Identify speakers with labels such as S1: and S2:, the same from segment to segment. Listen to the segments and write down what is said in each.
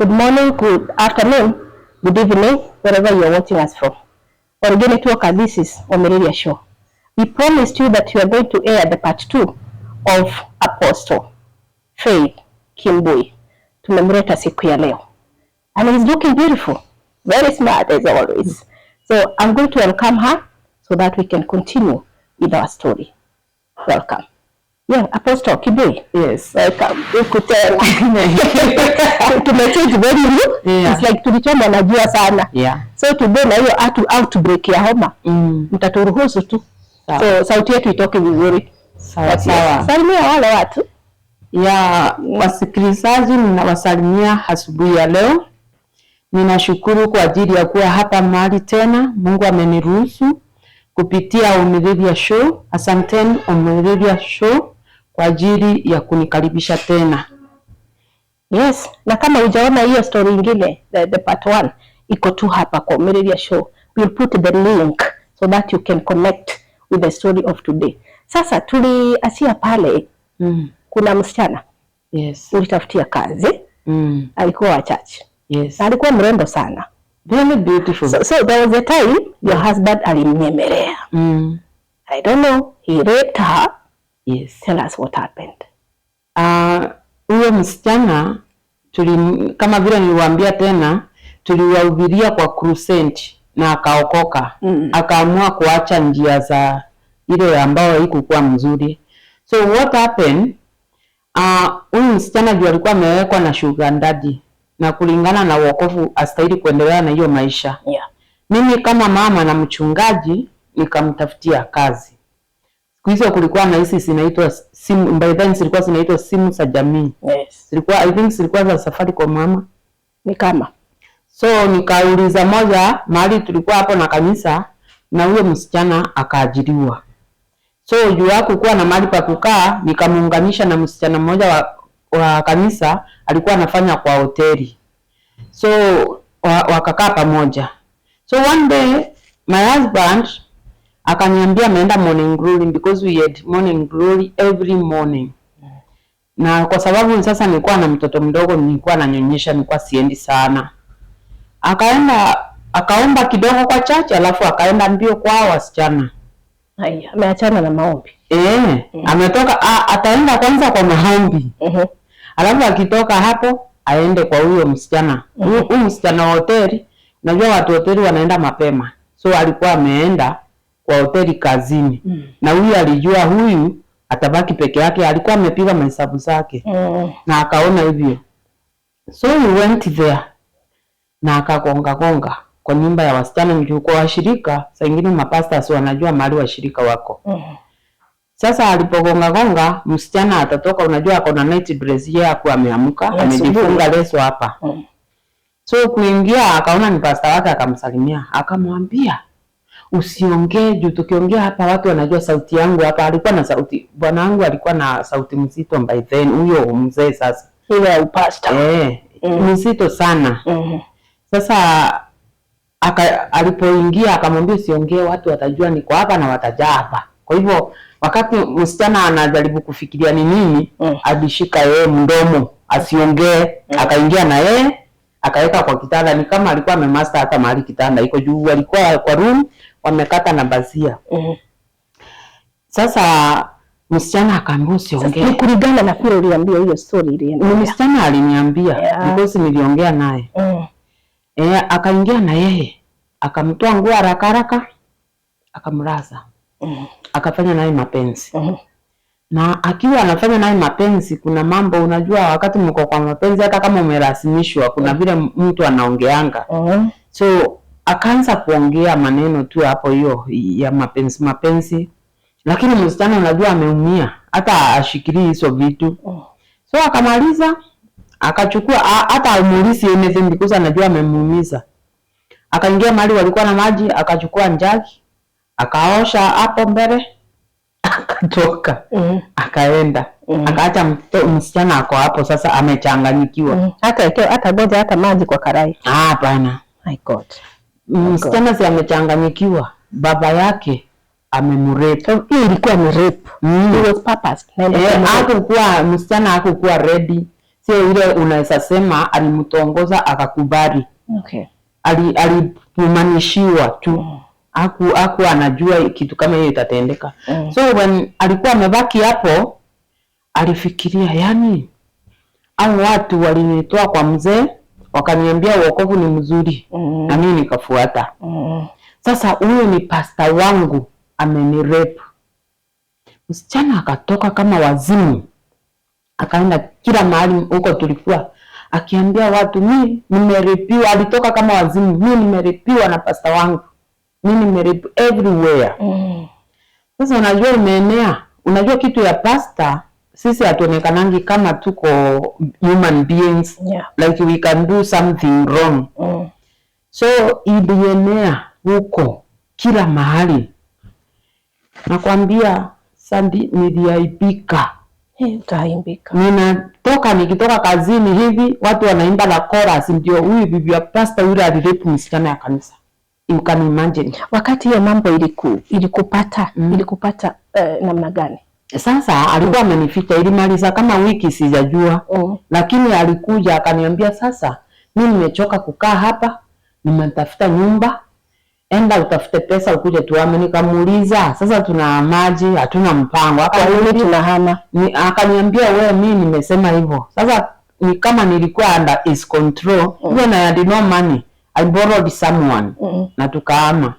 S1: Good morning, good afternoon, good evening, wherever you are watching us from. Origin Network, this is Omiriria Show. We promised you that we are going to air the part 2 of Apostle Faith Kimbui. Tumemleta siku ya leo. And he's looking beautiful, very smart as always. So I'm going to welcome her so that we can continue with our story. Welcome. Yeah, Apostle Kimbui.
S2: Yes.
S1: Welcome. Huku tena. Tumechange venue.
S2: Yeah.
S1: It's like tulichoma na jua sana. So today na hiyo outbreak ya homa. Mtaturuhusu tu.
S2: Sawa.
S1: So sauti yetu itoke vizuri.
S2: Sawa sawa.
S1: Salimia wale watu.
S2: Ya wasikilizaji, ninawasalimia asubuhi ya leo. Ninashukuru kwa ajili ya kuwa hapa mahali tena. Mungu ameniruhusu kupitia Omiriria Show. Asanteni Omiriria Show kwa ajili ya kunikaribisha tena.
S1: Yes, na kama hujaona hiyo story ingine, the part 1 iko tu hapa kwa Omiriria Show. We'll put the link so that you can connect with the story of today. Sasa tuliachia pale, kuna msichana ulitafutia kazi, alikuwa wa church. Na alikuwa mrembo sana.
S2: Very beautiful.
S1: So there was a time your husband alimnyemelea. I don't know, he raped her. Tell us what happened.
S2: Huyo msichana kama vile niliwaambia tena, tuliwahubiria kwa crusade na akaokoka. Akaamua kuacha njia za ile ambayo haikuwa mzuri. So what happened? Huyu msichana juu alikuwa amewekwa na sugar daddy na kulingana na wokovu astahili kuendelea na hiyo maisha. Mimi kama mama na mchungaji nikamtafutia kazi. Siku hizo kulikuwa na hizi zinaitwa simu, by then zilikuwa zinaitwa simu za jamii. Zilikuwa, I think zilikuwa za Safaricom, mama.
S1: Ni kama
S2: So nikauliza moja mahali tulikuwa hapo na kanisa, na huyo msichana akaajiriwa. So juu hakukuwa na mahali pa kukaa, nikamuunganisha na msichana mmoja wa kanisa alikuwa anafanya kwa hoteli. So wakakaa pamoja. So one day my husband akaniambia ameenda morning glory, because we had morning glory every morning. Na kwa sababu sasa nilikuwa na mtoto mdogo, nilikuwa nanyonyesha, nilikuwa siendi sana. Akaenda akaomba kidogo kwa church, alafu akaenda mbio kwa wasichana.
S1: Haya, ameachana na maombi.
S2: Eh, ametoka ataenda kwanza kwa maombi. Alafu akitoka hapo aende kwa huyo msichana. Huyu msichana wa hoteli, unajua watu hoteli wanaenda mapema. So alikuwa ameenda kwa hoteli kazini. Na huyu alijua huyu atabaki peke yake, alikuwa amepiga mahesabu zake na akaona hivyo. So he went there na akagonga gonga kwa nyumba ya wasichana, juu kwa washirika saa ingine mapastors wanajua mahali washirika wako. Sasa alipogonga gonga, msichana atatoka, unajua ako na night dress, yeye hakuwa ameamka, amejifunga leso hapa. So kuingia akaona ni pasta wake, akamsalimia, akamwambia, "Usiongee juu tukiongea hapa watu wanajua sauti yangu hapa." Alikuwa na sauti, bwana wangu alikuwa na sauti mzito by then, huyo mzee sasa.
S1: Ile ya upasta.
S2: Eh, mzito sana. Sasa alipoingia akamwambia, "Usiongee, watu watajua niko hapa na watajaa hapa." Kwa hivyo wakati msichana anajaribu kufikiria ni nini, alishika yeye mdomo asiongee, akaingia na yeye akaweka kwa kitanda, ni kama alikuwa amemaster hata mahali kitanda iko juu, walikuwa kwa room wamekata na pazia. Sasa msichana akaambiwa, "Usiongee."
S1: Ni kulingana na vile uliambia hiyo story
S2: Ni
S1: iliendelea.
S2: msichana aliniambia because niliongea naye. Eh, akaingia na yeye akamtoa nguo haraka haraka akamlaza, akafanya naye mapenzi. Na akiwa anafanya naye mapenzi, kuna mambo, unajua wakati mko kwa mapenzi, hata kama umelazimishwa, kuna vile mtu anaongeanga. So akaanza kuongea maneno tu hapo hiyo ya mapenzi mapenzi, lakini msichana unajua ameumia, hata ashikirii hizo vitu. So akamaliza akachukua, hata amuulizi anything because anajua amemuumiza. Akaingia mahali walikuwa na maji, akachukua jagi akaosha hapo mbele, akatoka, akaenda, akaacha msichana ako hapo sasa amechanganyikiwa.
S1: Hata goja hata maji kwa karai.
S2: Ah, hapana.
S1: My God.
S2: Msichana si amechanganyikiwa, baba yake amemrape.
S1: So hiyo ilikuwa ni rape. It was purpose. Na ilikuwa
S2: Eh,
S1: ni rape.
S2: hakukuwa, msichana hakukuwa ready. Sio ile unaweza sema alimtongoza akakubali. Alipumanishiwa tu. Haku anajua kitu kama hiyo itatendeka. So when alikuwa amebaki hapo, alifikiria, yani hao watu walinitoa kwa mzee wakaniambia wokovu ni mzuri, na mimi nikafuata. Sasa huyu ni pasta wangu amenirape. Msichana akatoka kama wazimu, akaenda kila mahali huko tulikuwa akiambia watu, mi nimerapiwa. Alitoka kama wazimu, mi nimerapiwa na pasta wangu, mi nimerapiwa everywhere. Sasa unajua imeenea. Unajua kitu ya pasta, sisi hatuonekanangi kama tuko human beings, like we can do something wrong. So ilienea huko kila mahali. Nakwambia Sandy, niliaibika.
S1: Hey, utaaibika.
S2: Ninatoka, nikitoka kazini hivi, watu wanaimba la chorus, ndio huyu bibi wa pasta yule alirape msichana ya kanisa. You can imagine.
S1: Wakati hiyo mambo ilikupata, ilikupata namna gani?
S2: Sasa alikuwa amenificha, ilimaliza kama wiki sijajua. Lakini alikuja akaniambia, sasa mi nimechoka kukaa hapa, nimetafuta nyumba, enda utafute pesa ukuje tuame. Nikamuuliza, sasa tuna maji, hatuna mpango.
S1: Kwa nini tunahama?
S2: Akaniambia wewe, mi nimesema hivyo. Sasa ni kama nilikuwa under his control. Even I had no money. I borrowed someone na tukahama.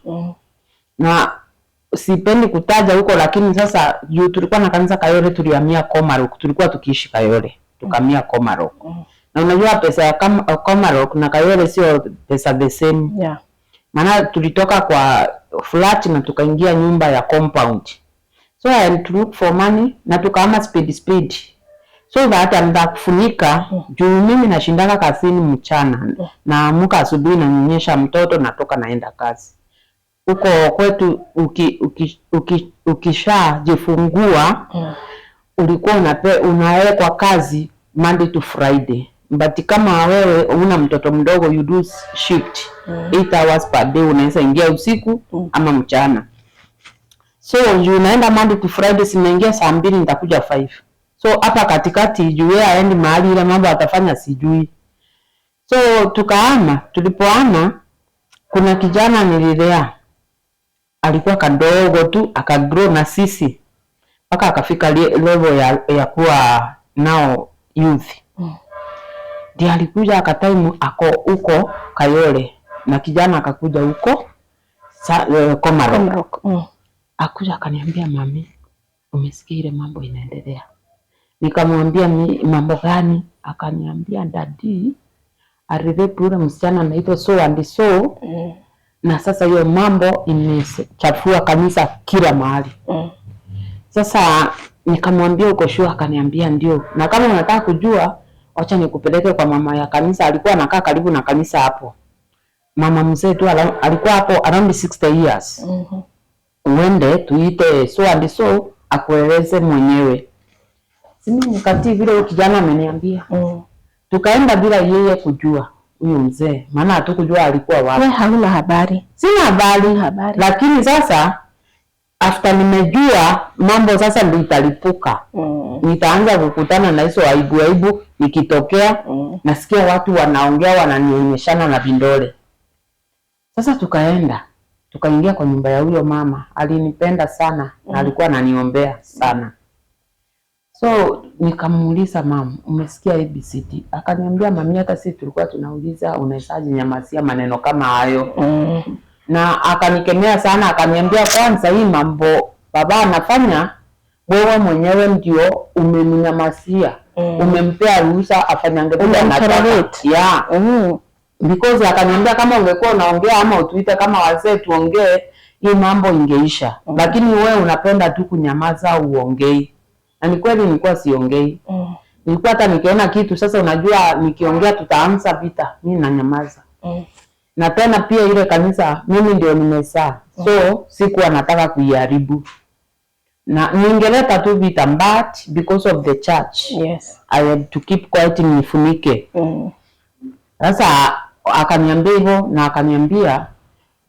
S2: Na sipendi kutaja huko, lakini sasa juu tulikuwa na kanisa Kayole, tulihamia Komarok. Tulikuwa tukiishi Kayole, tukahamia Komarok. Na unajua pesa ya Komarok na Kayole sio pesa the same. Maana tulitoka kwa flat na tukaingia nyumba ya compound. So I had to look for money na tukahama speed speed. So that anataka kufunika, juu mimi nashindanga kazini mchana. Naamka asubuhi, nanyonyesha mtoto, natoka naenda kazi. Huko kwetu ukishajifungua ulikuwa unawekwa kazi Monday to Friday. But kama wewe una mtoto mdogo, you do shift 8 hours per day, unaweza ingia usiku ama mchana. So juu unaenda Monday to Friday, sinaingia saa 2, nitakuja 5. So hapa katikati, juu yeye aendi mahali, ile mambo atafanya sijui. So tukahama, tulipohama kuna kijana nililea, alikuwa kadogo tu, akagrow na sisi mpaka akafika level ya kuwa nao youth. Ndiye alikuja akataimu ako huko Kayole na kijana akakuja huko Komarok.
S1: Komarok.
S2: Akuja akaniambia, mami, umesikia ile mambo inaendelea? Nikamwambia, mambo gani? Akaniambia daddy alirape yule msichana anaitwa so and so, na sasa hiyo mambo imechafua kanisa kila mahali. Sasa nikamwambia, uko sure? Akaniambia ndio, na kama unataka kujua, wacha nikupeleke kwa mama ya kanisa. Alikuwa anakaa karibu na kanisa hapo, mama mzee tu, alikuwa hapo around 60 years. Uende tuite so and so akueleze mwenyewe. Si mimi nikatii vile huyu kijana ameniambia. Tukaenda bila yeye kujua, huyu mzee, maana hatukujua alikuwa wapi.
S1: We hauna habari.
S2: Sina habari.
S1: Habari.
S2: Lakini sasa after nimejua mambo sasa ndio italipuka. Nitaanza kukutana na hizo aibu aibu nikitokea, nasikia watu wanaongea, wananionyeshana na vindole. Sasa tukaenda, tukaingia kwa nyumba ya huyo mama, alinipenda sana na alikuwa ananiombea sana. So nikamuuliza, mama, umesikia ABCD? Akaniambia, mami, hata sisi tulikuwa tunauliza unawezaje nyamazia maneno kama hayo. Na akanikemea sana, akaniambia kwanza hii mambo baba anafanya, wewe mwenyewe ndio umemnyamazia, umempea ruhusa afanyange vile anataka.
S1: Umemtolerate.
S2: Yeah. Because akaniambia kama ungekuwa unaongea ama utuite kama wazee tuongee, hii mambo ingeisha. Lakini wewe unapenda tu kunyamaza, uongei. Na ni kweli nilikuwa siongei. Nilikuwa hata nikiona kitu sasa, unajua nikiongea tutaanza vita, mimi nanyamaza. Na tena pia ile kanisa mimi ndio nimezaa, so sikuwa nataka kuiharibu, na ningeleta tu vita, but because of the church I had to keep quiet, nifunike. Sasa akaniambia hivyo na akaniambia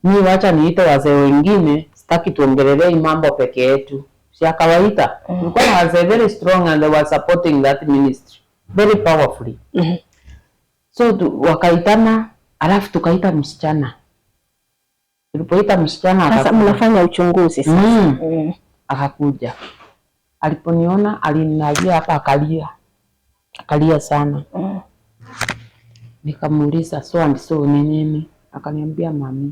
S2: mi wacha niite wazee wengine, sitaki tuongelelee hii mambo peke yetu. Si akawaita. Kulikuwa na wazee very strong and they were supporting that ministry. Very powerfully. So wakaitana, alafu tukaita msichana. Tulipoita msichana
S1: Sasa
S2: akakuja.
S1: mnafanya uchunguzi sasa.
S2: Akakuja. Aliponiona alinilalia hapa akalia. Akalia sana. Nikamuuliza so and so ni nini? Akaniambia mami,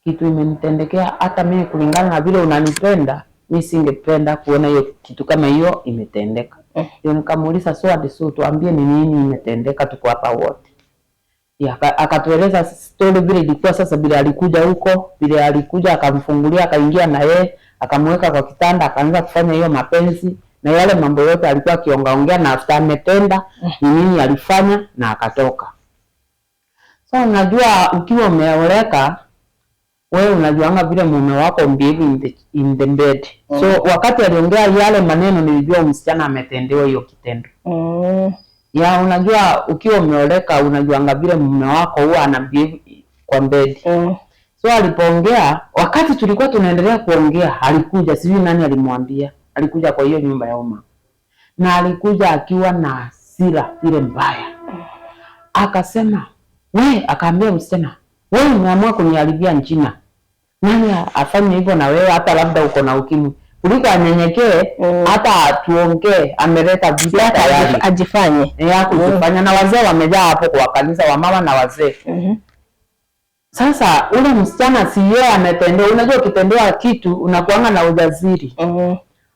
S2: kitu imenitendekea hata mimi kulingana na vile unanipenda, mi singependa kuona hiyo kitu kama hiyo imetendeka. Ndio nikamuuliza so and so, tuambie ni nini imetendeka, tuko hapa wote. Ya, akatueleza story vile ilikuwa. Sasa vile alikuja huko, vile alikuja akamfungulia, akaingia na yeye, akamweka kwa kitanda, akaanza kufanya hiyo mapenzi na yale mambo yote alikuwa akiongaongea, na after ametenda ni nini alifanya na akatoka. So unajua ukiwa umeoleka wewe unajuanga vile mume wako behave in the bed. So wakati aliongea yale maneno nilijua msichana ametendewa hiyo kitendo. Ya, unajua ukiwa umeoleka unajuanga vile mume wako huwa ana behave kwa bed. So alipoongea, wakati tulikuwa tunaendelea kuongea, alikuja, sijui nani alimwambia, alikuja kwa hiyo nyumba ya umma, na alikuja akiwa na hasira ile mbaya. Akasema we, akaambia msichana, we umeamua kuniharibia jina, nani afanye hivyo na wewe, hata labda uko na ukimwi, kuliko anyenyekee hata tuongee, ameleta vita
S1: Hata
S2: tayari.
S1: Ajifanye.
S2: Ya kujifanya, na wazee wamejaa hapo kwa kanisa, wamama na wazee. Sasa ule msichana si yeye ametendewa. Unajua ukitendewa kitu unakuanga na ujasiri.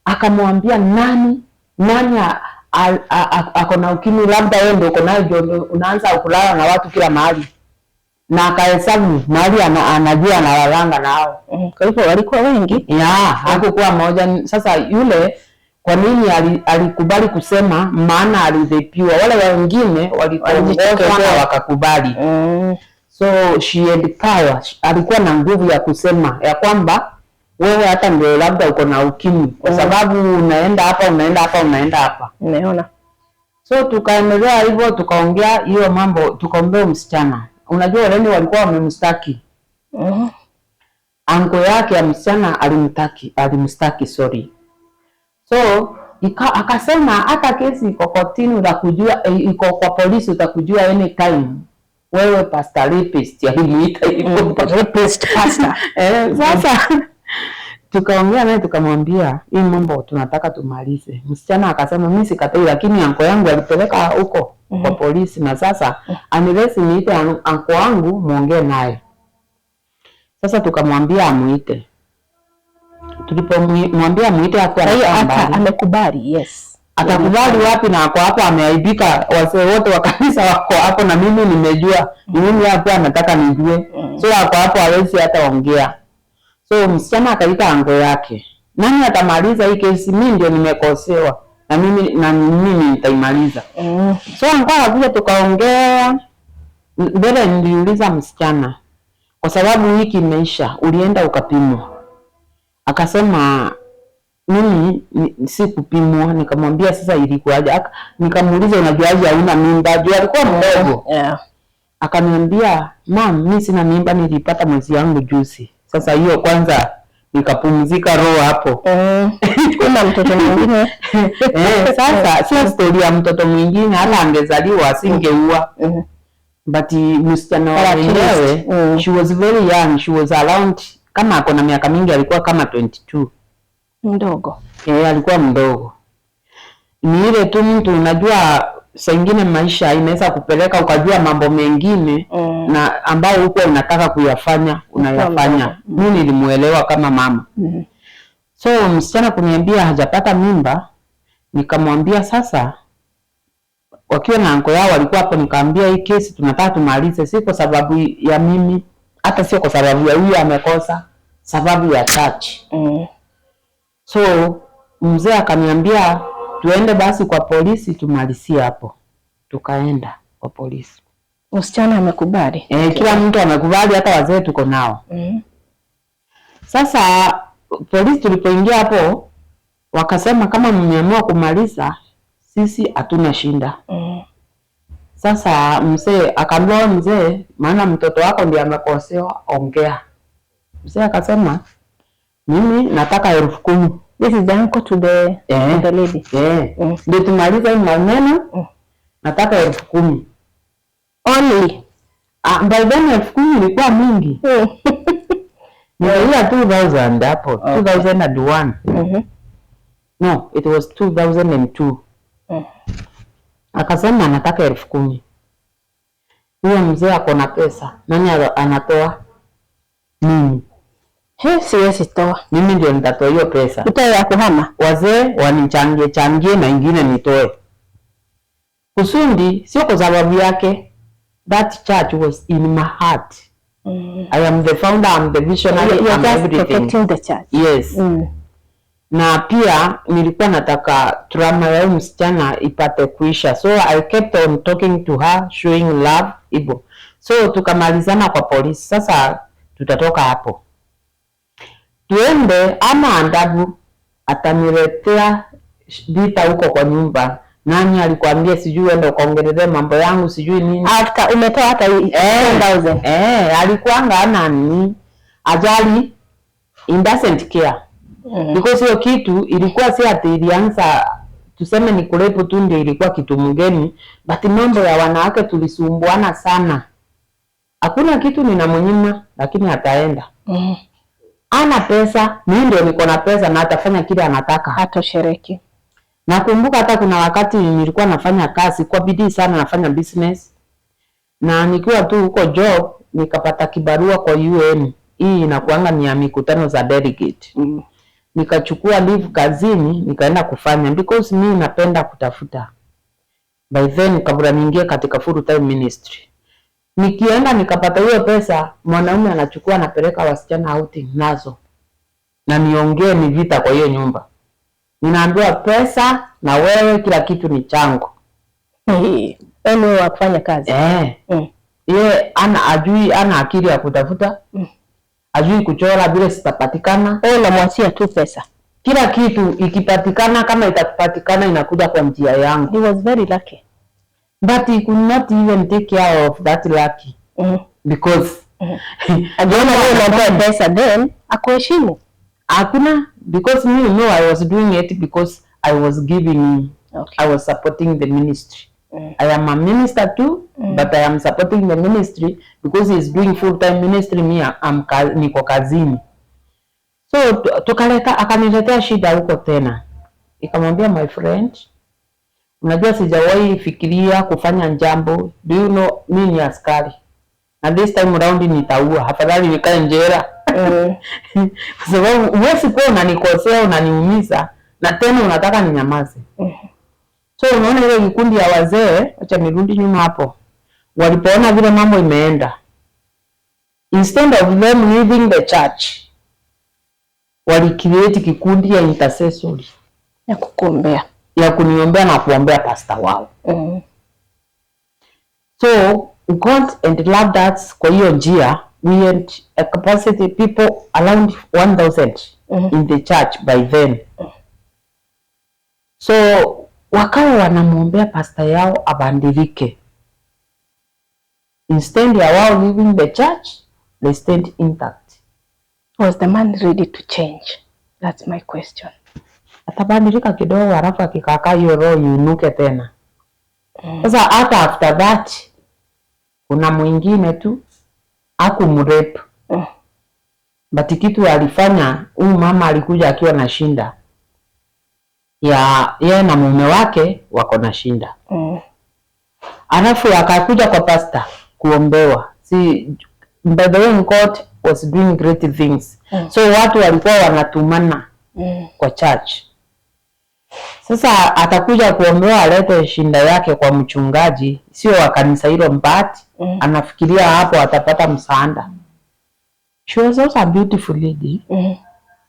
S2: Akamwambia nani nani ako na ukimwi, labda wewe ndio uko nayo, ndio unaanza kulala na watu kila mahali, na akahesabu mahali anajua analalanga nao.
S1: Kwa hivyo walikuwa wengi.
S2: Ya, hakukuwa moja. Sasa yule kwa nini alikubali kusema? Maana alirepiwa. Wale wengine walikongozwa
S1: Walijitokezea.
S2: na wakakubali. So she had power, alikuwa na nguvu ya kusema ya kwamba wewe hata ndio labda uko na ukimwi kwa sababu unaenda hapa, unaenda hapa, unaenda hapa.
S1: Nimeona.
S2: So tukaendelea hivyo, tukaongea hiyo mambo, tukaombea msichana. Unajua wale walikuwa wamemstaki anko yake ya msichana alimtaki, alimstaki sorry. So akasema hata kesi iko kotini utakujua, iko kwa polisi utakujua anytime. Wewe pastor rapist, alimuita hivyo.
S1: Rapist pastor.
S2: Eh, sasa tukaongea naye tukamwambia hii mambo tunataka tumalize. Msichana akasema mimi sikatai, lakini anko yangu alipeleka huko kwa polisi, na sasa unless niite anko wangu muongee naye. Sasa tukamwambia amuite. Tulipomwambia amuite hakuwa
S1: Kwa hiyo
S2: anakaa
S1: hata
S2: mbali.
S1: amekubali, yes.
S2: Atakubali wapi na ako hapo ameaibika, wazee wote wa kanisa wako hapo na mimi nimejua ni mimi hapo anataka nijue. So ako hapo hawezi hata ongea. So msichana akaita anko yake, nani atamaliza hii kesi? Mimi ndio nimekosewa na mimi nitaimaliza. So anko akakuja tukaongea. Mbele niliuliza msichana, kwa sababu wiki imeisha, ulienda ukapimwa? Akasema mimi si kupimwa. Nikamwambia sasa ilikuwaje? Nikamuuliza unajuaje hauna mimba? Juu alikuwa mdogo. Akaniambia mam, mi sina mimba, nilipata mwezi yangu juzi. Sasa hiyo kwanza nikapumzika roho hapo.
S1: Kuna mtoto mwingine.
S2: Eh, sasa sio stori ya mtoto mwingine, hata angezaliwa asingeua. But msichana wa
S1: But at least,
S2: wenyewe she was very young, she was around, kama ako na miaka mingi, alikuwa kama 22.
S1: Mdogo.
S2: Eh, alikuwa mdogo. Ni ile tu mtu unajua saa ingine maisha inaweza kupeleka ukajua mambo mengine na ambao hukuwa unataka kuyafanya unayafanya.
S1: Mdogo.
S2: Mimi nilimuelewa kama mama. So msichana kuniambia hajapata mimba, nikamwambia sasa, wakiwa na anko yao walikuwa hapo, nikamwambia hii kesi tunataka tumalize, si kwa sababu ya mimi, hata sio kwa sababu ya huyu amekosa, sababu ya church. So mzee akaniambia tuende basi kwa polisi tumalizie hapo. Tukaenda kwa polisi.
S1: Msichana amekubali.
S2: E, kila mtu amekubali, hata wazee tuko nao. Sasa polisi tulipoingia hapo, wakasema kama mmeamua kumaliza, sisi hatuna shinda. Sasa mzee akaambia "Wewe mzee, maana mtoto wako ndiye amekosewa, ongea." Mzee akasema mimi nataka 10,000.
S1: This is the uncle to the,
S2: Eh.
S1: to the lady.
S2: Eh, ndio tumalize hii maneno. Nataka 10,000.
S1: Only.
S2: Ah, by then 10,000 ilikuwa mingi. Niliia 2000 hapo,
S1: Okay.
S2: 2001. No, it was 2002. Akasema anataka 10,000. Huyo mzee ako na pesa. Nani anatoa? Mimi.
S1: He, siwezi toa.
S2: Mimi ndio nitatoa hiyo pesa.
S1: Utoe ya kuhama.
S2: Wazee wanichangie changie na ingine nitoe. Kusudi sio kwa sababu yake. That church was in my heart. I am the founder, I'm the visionary,
S1: You are
S2: I'm
S1: just
S2: everything.
S1: protecting the church.
S2: Yes. Na pia nilikuwa nataka trauma ya huyu msichana ipate kuisha, so I kept on talking to her, showing love hivyo. So tukamalizana kwa polisi. Sasa tutatoka hapo tuende ama andabu ataniletea vita huko kwa nyumba. Nani alikwambia sijui uende ukaongelelea mambo yangu sijui nini.
S1: After umetoa hata 10,000.
S2: Alikuanga ana nini ajali, he doesn't care because hiyo kitu ilikuwa si ati ilianza tuseme ni kurepu tu ndio ilikuwa kitu mgeni, but mambo ya wanawake tulisumbuana sana. Hakuna kitu ninamnyima, lakini ataenda. Ana pesa, mimi ndio niko na pesa na atafanya kile anataka.
S1: Hatoshereki.
S2: Nakumbuka hata kuna wakati nilikuwa nafanya kazi kwa bidii sana, nafanya business na nikiwa tu huko job nikapata kibarua kwa UN. Hii inakuanga ni ya mikutano za delegate. Nikachukua leave kazini nikaenda kufanya because mi napenda kutafuta. By then kabla niingie katika full time ministry. Nikienda nikapata hiyo pesa, mwanaume anachukua anapeleka wasichana outing nazo, na niongee ni vita kwa hiyo nyumba. Ninaambiwa pesa na wewe, kila kitu ni changu.
S1: Wewe ni wa kufanya kazi.
S2: Ye ana ajui, ana akili ya kutafuta, ajui kuchora vile sitapatikana.
S1: Wewe unamwachia tu pesa.
S2: Kila kitu ikipatikana, kama itapatikana inakuja kwa njia yangu.
S1: He was very lucky.
S2: But he could not even take care of that lucky because
S1: Akiona wewe unatoa pesa then akuheshimu.
S2: Hakuna, because me no, I was doing it because I was giving. I was supporting the ministry. I am a minister too, but I am supporting the ministry because he's doing full time ministry, me I'm niko kazini. So tukaleta, akaniletea shida huko tena. Nikamwambia, "My friend, unajua sijawahi fikiria kufanya jambo. Do you know mi ni askari na this time round nitaua, afadhali nikae njera kwa sababu huwezi kuwa unanikosea, unaniumiza na tena unataka ninyamaze." So unaona ile kikundi ya wazee, acha nirudi nyuma hapo, walipoona vile mambo imeenda, instead of them leaving the church, walicreate kikundi ya intercessory
S1: Ya kukuombea.
S2: Ya kuniombea na kuombea pastor wao. So God and loved us kwa hiyo njia. We had a capacity people around 1000 in the church by then. So wakawa wanamwombea pastor yao abadilike. Instead ya wao leaving the church, they stayed intact.
S1: Was the man ready to change? That's my question.
S2: Atabadilika kidogo, halafu akikakaa hiyo roho iunuke tena. Sasa hata after that kuna mwingine tu akumrape, but kitu alifanya huyu mama alikuja akiwa na shinda ya yeye na mume wake wako na shinda, alafu akakuja kwa pastor kuombewa. Si by the way God was doing great things, so watu walikuwa wanatumana kwa church. Sasa atakuja kuombewa alete shinda yake kwa mchungaji, sio wa kanisa hilo, but anafikiria hapo atapata msaada. She was also a beautiful lady.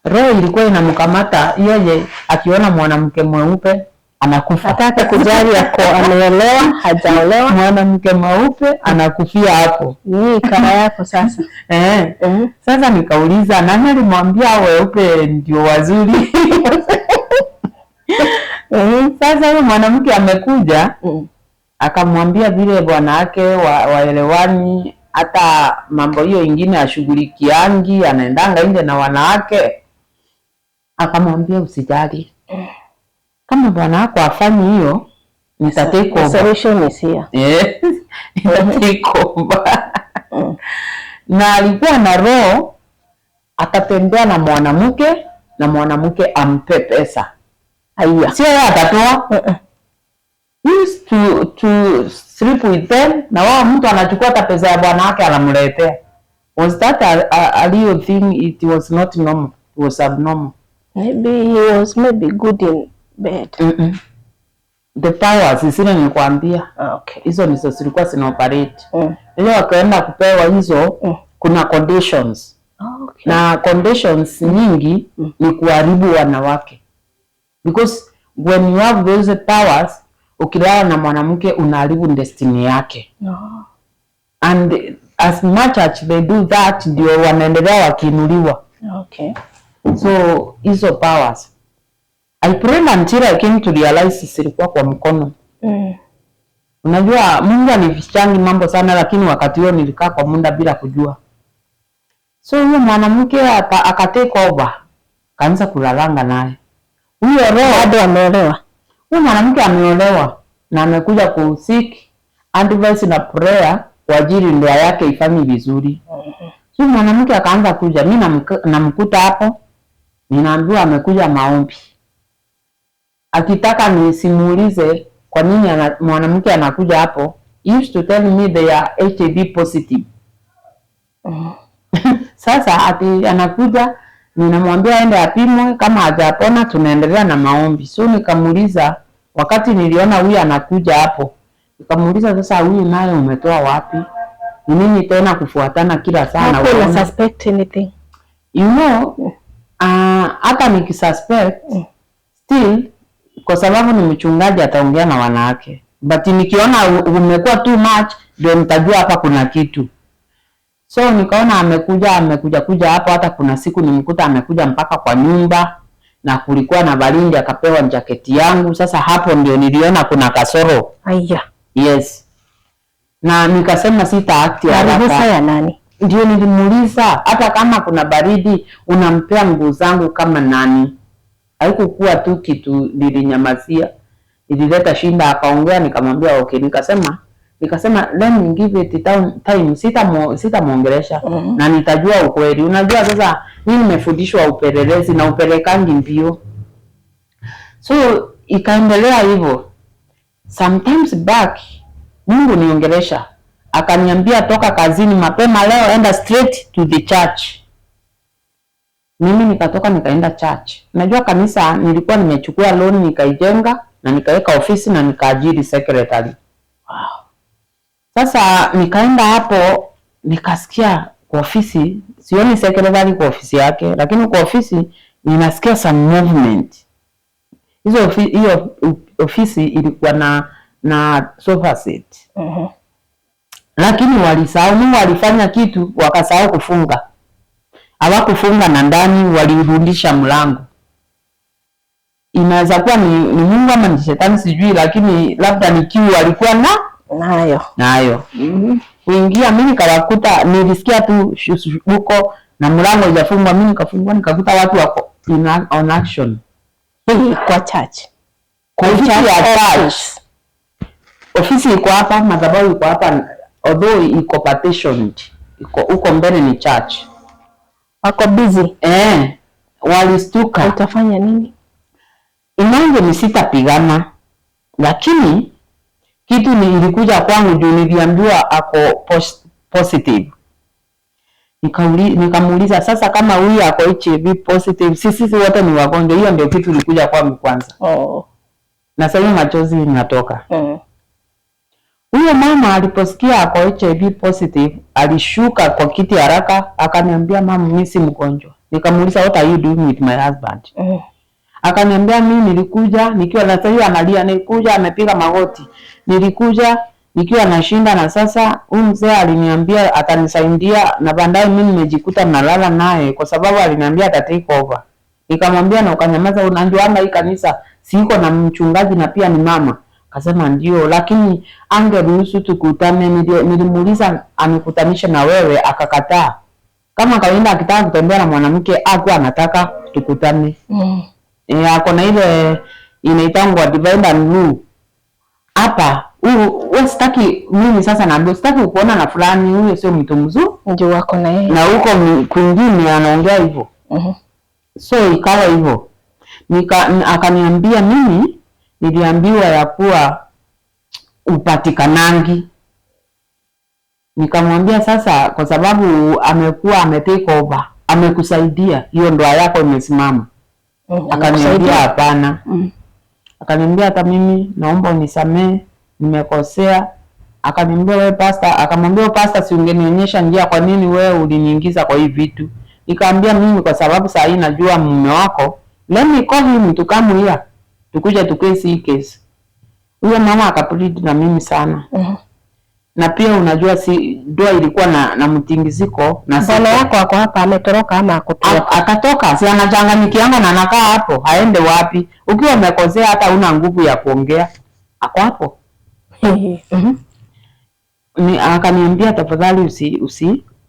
S2: Roho ilikuwa inamkamata yeye, akiona mwanamke mweupe anakufa.
S1: Hataka kujali ako ameolewa, hajaolewa.
S2: Mwanamke mweupe anakufia hapo.
S1: Ni kara yako sasa.
S2: Sasa nikauliza, nani alimwambia weupe ndio wazuri? Sasa huyo mwanamke amekuja akamwambia vile bwana wake waelewani, hata mambo hiyo ingine ashughulikiangi, anaendanga nje na wanawake. Akamwambia, "Usijali, kama bwana wako afanyi hiyo, Nita take
S1: The
S2: over.
S1: solution is here.
S2: Yes, nita take over. Na alikuwa na roho atatembea na mwanamke na mwanamke ampe pesa.
S1: Aya.
S2: Sio yeye atatoa.
S1: Uh-uh.
S2: He used to sleep with them na wao mtu anachukua hata pesa ya bwana wake anamletea. Was that a real thing? It was not normal. It was abnormal.
S1: Maybe he was maybe good in bed.
S2: Mm-mm. The powers zile nilikwambia
S1: Ah, okay.
S2: hizo ndizo zilikuwa zina operate.
S1: Mm.
S2: Ile wakaenda kupewa hizo kuna conditions.
S1: Okay.
S2: Na conditions nyingi ni kuharibu wanawake, because when you have those powers, ukilala na mwanamke unaharibu destiny yake.
S1: No.
S2: And as much as they do that, ndio wanaendelea wakiinuliwa.
S1: Okay.
S2: So hizo powers I prayed until I came to realize zilikuwa kwa mkono. Unajua Mungu anifichangi mambo sana, lakini wakati huo nilikaa kwa muda bila kujua. So huyo mwanamke aka take over, kaanza kulalanga naye. Huyo roho
S1: Bado ameolewa.
S2: Huyo mwanamke ameolewa na amekuja ku seek advice na prayer kwa ajili ndoa yake ifanye vizuri. So mwanamke akaanza kuja, mimi namkuta hapo, ninaambiwa amekuja maombi. Akitaka nisimuulize kwa nini mwanamke anakuja hapo, he used to tell me they are HIV positive. Sasa ati anakuja, ninamwambia aende apimwe, kama hajapona tunaendelea na maombi. So nikamuuliza, wakati niliona huyu anakuja hapo, nikamuuliza sasa, huyu naye umetoa wapi? Ni nini tena kufuatana kila saa na
S1: Hapo una
S2: unaona?
S1: suspect anything.
S2: You know, hata nikisuspect still, kwa sababu ni mchungaji ataongea na wanawake, but nikiona umekuwa too much ndio nitajua hapa kuna kitu. So nikaona amekuja kuja hapo. Hata kuna siku nimkuta amekuja mpaka kwa nyumba na kulikuwa na baridi, akapewa jaketi yangu. Sasa hapo ndio niliona kuna kasoro.
S1: Aya.
S2: Yes, na nikasema sita act
S1: Na ruhusa
S2: haraka.
S1: ya nani?
S2: Ndio nilimuuliza, hata kama kuna baridi unampea nguo zangu kama nani? Haikukuwa tu kitu nilinyamazia, ilileta shinda. Akaongea, nikamwambia okay, nikasema let me give it time, sitamuongelesha na nitajua ukweli. Unajua sasa mimi nimefundishwa upelelezi na upelekangi mbio, so ikaendelea hivyo. Sometimes back Mungu niongelesha, akaniambia toka kazini mapema leo, enda straight to the church. Mimi nikatoka nikaenda church. Najua kanisa nilikuwa nimechukua loan nikaijenga na nikaweka ofisi na nikaajiri secretary.
S1: Wow.
S2: Sasa nikaenda hapo nikasikia kwa ofisi, sioni secretary kwa ofisi yake, lakini kwa ofisi ninasikia some movement. Hiyo ofisi ilikuwa na sofa set. Lakini walisahau, Mungu alifanya kitu wakasahau kufunga. Hawakufunga na ndani walirudisha mlango. Inaweza kuwa ni Mungu ama ni shetani sijui, lakini labda ni kiu alikuwa na
S1: Nayo.
S2: nayo. Kuingia mimi nikawakuta, nilisikia tu huko na mlango haijafungwa, mimi nikafungua nikakuta watu wako on action.
S1: Hii kwa church.
S2: Kwa ofisi ya church.
S1: Office.
S2: Ofisi iko hapa, madhabahu iko hapa, although iko partitioned. Iko huko mbele ni church.
S1: Wako busy.
S2: Walistuka.
S1: Utafanya nini?
S2: Imagine sitapigana, lakini kitu ni ilikuja kwangu juu niliambiwa ako positive. Nikamuuliza sasa, kama huyu ako HIV positive, sisi wote ni wagonjwa. Hiyo ndio kitu ilikuja kwangu kwanza, na sasa machozi inatoka. Huyo mama aliposikia ako HIV positive alishuka kwa kiti haraka, akaniambia mama, mimi si mgonjwa. Nikamuuliza, what are you doing with my husband? Akaniambia mimi nilikuja nikiwa na, sasa analia, nilikuja amepiga magoti, nilikuja nikiwa nashinda, na sasa huyu mzee aliniambia atanisaidia, na baadaye mimi nimejikuta nalala naye kwa sababu aliniambia ata take over. Nikamwambia na ukanyamaza, unajuanga hii kanisa siko na mchungaji na pia ni mama. Akasema ndio, lakini angeruhusu tukutane. Nilimuuliza anikutanishe na wewe, akakataa. Kama kawaida akitaka kutembea na mwanamke hakuwa anataka tukutane. Ako na ile inaitangwa divide and rule. Hapa wewe sitaki mimi sasa naambia sitaki kuona na fulani, huyo sio mtu mzuri.
S1: Ndio wako na yeye.
S2: Na huko kwingine anaongea hivyo. So ikawa hivyo. Akaniambia mimi niliambiwa ya kuwa upatikanangi. Nikamwambia sasa kwa sababu amekuwa ametake over, amekusaidia, hiyo ndoa yako imesimama. Akaniambia hapana. Akaniambia hata mimi naomba unisamee, nimekosea. Akaniambia wewe pastor, akamwambia pastor, si ungenionyesha njia, kwa nini wewe uliniingiza kwa hii vitu? Nikamwambia mimi kwa sababu saa hii najua mume wako, let me call him to come here, tukuje tukesi hii case. Huyo mama akaplead na mimi sana. Na pia unajua si ndoa ilikuwa na mtingiziko na
S1: bwana yako ako hapa ametoroka ama akutoroka?
S2: Akatoka, si anachanganyikianga na anakaa hapo, aende wapi? Ukiwa umekosea hata una nguvu ya kuongea, ako hapo. Akaniambia tafadhali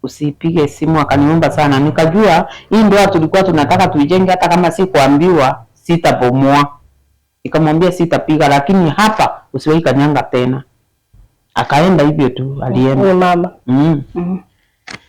S2: usipige simu, akaniomba sana. Nikajua hii ndoa tulikuwa tunataka tuijenge, hata kama si kuambiwa sitabomoa. Nikamwambia sitapiga, lakini hapa usiwahi kanyanga tena. Akaenda hivyo tu, alienda.
S1: Huyo mama.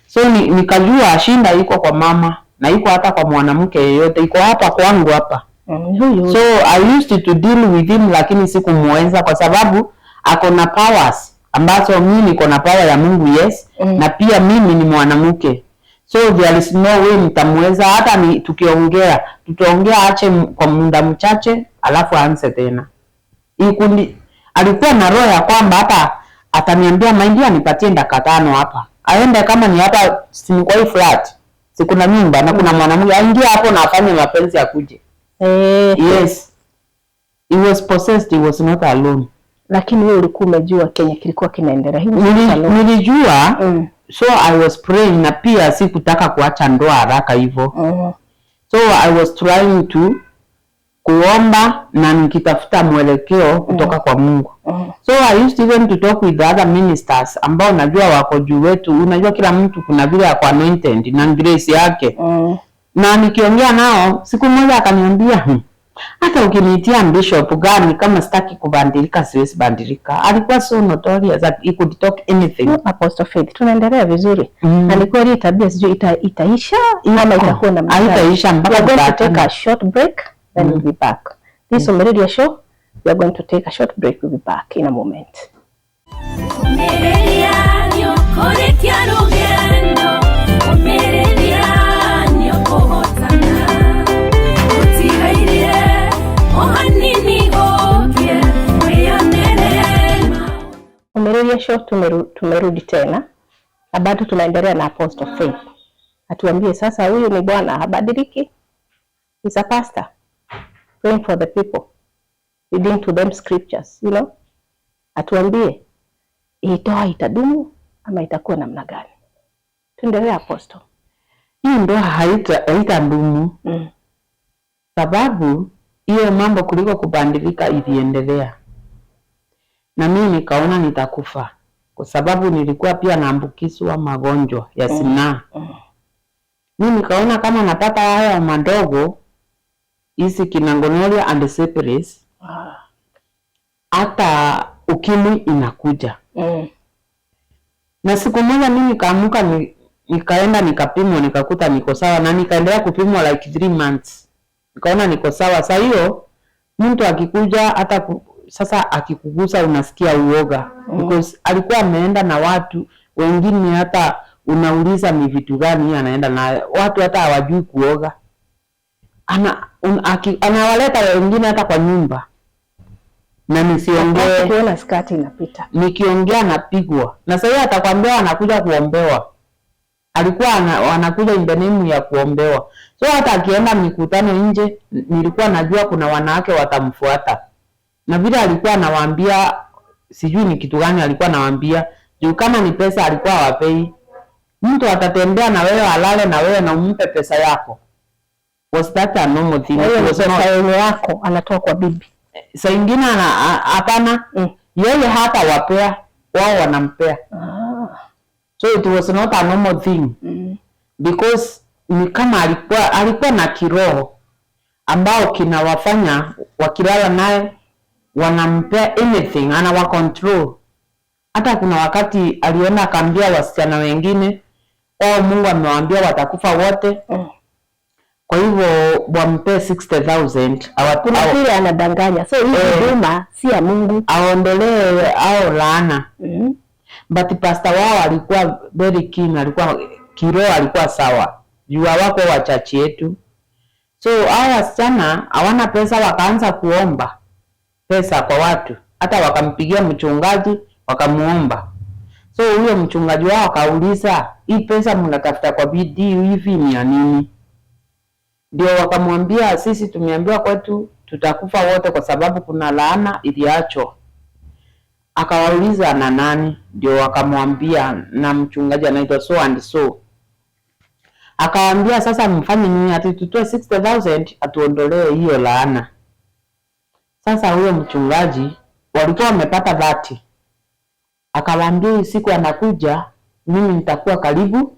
S2: So nikajua shinda iko kwa mama na iko hata kwa mwanamke yeyote, iko hapa kwangu hapa.
S1: Huyu.
S2: So I used to deal with him, lakini sikumuweza kwa sababu ako na powers ambazo mimi niko na power ya Mungu, yes. Na pia mimi ni mwanamke, so there is no way nitamweza. Hata ni tukiongea, tutaongea ache kwa muda mchache alafu aanze tena. Ikundi alikuwa na roho ya kwamba hata ataniambia mind anipatie dakika 5 hapa, aende kama ni hapa, si kwa hii flat, si kuna nyumba na kuna mwanamke, aingie hapo na afanye mapenzi akuje. Yes, he was possessed, he was not alone.
S1: Lakini wewe ulikuwa umejua Kenya kilikuwa kinaendelea.
S2: Nilijua. So I was praying, na pia sikutaka kuacha ndoa haraka hivyo. So I was trying to kuomba na nikitafuta mwelekeo kutoka kwa Mungu. So I used even to talk with the other ministers ambao najua wako juu wetu. Unajua kila mtu kuna vile ako anointed na grace yake. Na nikiongea nao, siku moja akaniambia, hata ukiniitia bishop gani kama sitaki kubadilika siwezi badilika. Alikuwa so notorious that he could talk anything.
S1: Apostle Faith, tunaendelea vizuri. Na ni kweli tabia sijui itaisha ama itakuwa na
S2: Haitaisha mpaka
S1: We are going to
S2: tutachana.
S1: take a short break, then we'll be back. This is Omereria Show. We are going to take a short break. We'll be back in a moment. Omereria Show, tumerudi tena na bado tunaendelea na Apostle Faith. Atuambie sasa, huyu ni bwana habadiliki. He's a pastor praying for the people, reading to them scriptures, you know. Atuambie hii ndoa itadumu ama itakuwa namna gani? Tuendelee Apostle.
S2: Hii ndoa haitadumu. Sababu hiyo mambo kuliko kubadilika iliendelea. Na mimi nikaona nitakufa kwa sababu nilikuwa pia naambukizwa magonjwa ya zinaa. Mimi nikaona kama napata haya madogo hizi kina gonorrhea and syphilis, hata ukimwi inakuja. Na siku moja mimi nikaamka nikaenda nikapimwa, nikakuta niko sawa, na nikaendelea kupimwa like 3 months. Nikaona niko sawa. Sasa hiyo mtu akikuja hata sasa akikugusa unasikia uoga. Because alikuwa ameenda na watu wengine, hata unauliza ni vitu gani anaenda na watu, hata hawajui kuoga. Anawaleta wengine hata kwa nyumba. Na nisiongee.
S1: Ukiona skati inapita.
S2: Nikiongea napigwa. Na sasa atakwambia anakuja kuombewa. Alikuwa anakuja in the name ya kuombewa. So hata akienda mikutano nje, nilikuwa najua kuna wanawake watamfuata. Na vile alikuwa anawaambia, sijui ni kitu gani alikuwa anawaambia, juu kama ni pesa alikuwa hawapei. Mtu atatembea na wewe, alale na wewe na umpe pesa yako. Was that a normal thing?
S1: Wewe
S2: It was
S1: pesa
S2: not.
S1: yenye yako anatoa kwa bibi.
S2: Saa ingine hapana. Yeye hata wapea, wao wanampea. So it was not a normal thing. Because ni kama alikuwa na kiroho ambao kinawafanya wakilala naye Wanampea anything, anawa control. Hata kuna wakati aliona akaambia wasichana wengine, oh, Mungu amewaambia watakufa wote, kwa hivyo wampee 60,000
S1: Kuna vile anadanganya, so hii huduma si ya Mungu.
S2: Aondolee au laana. But pastor wao alikuwa very keen, alikuwa kiroho, alikuwa sawa juu hawako wa church yetu. So hao wasichana hawana pesa, wakaanza kuomba pesa kwa watu, hata wakampigia mchungaji wakamuomba. So huyo mchungaji wao akauliza, hii pesa mnatafuta kwa bidii hivi ni ya nini? Ndio wakamwambia, sisi tumeambiwa kwetu tutakufa wote kwa sababu kuna laana iliachwa. Akawauliza na nani? Ndio wakamwambia na mchungaji anaitwa so and so. Akawaambia sasa mfanye nini? Ati tutoe 60,000 atuondolee hiyo laana. Sasa huyo mchungaji walikuwa wamepata 30. Akawaambia hii siku anakuja, mimi nitakuwa karibu,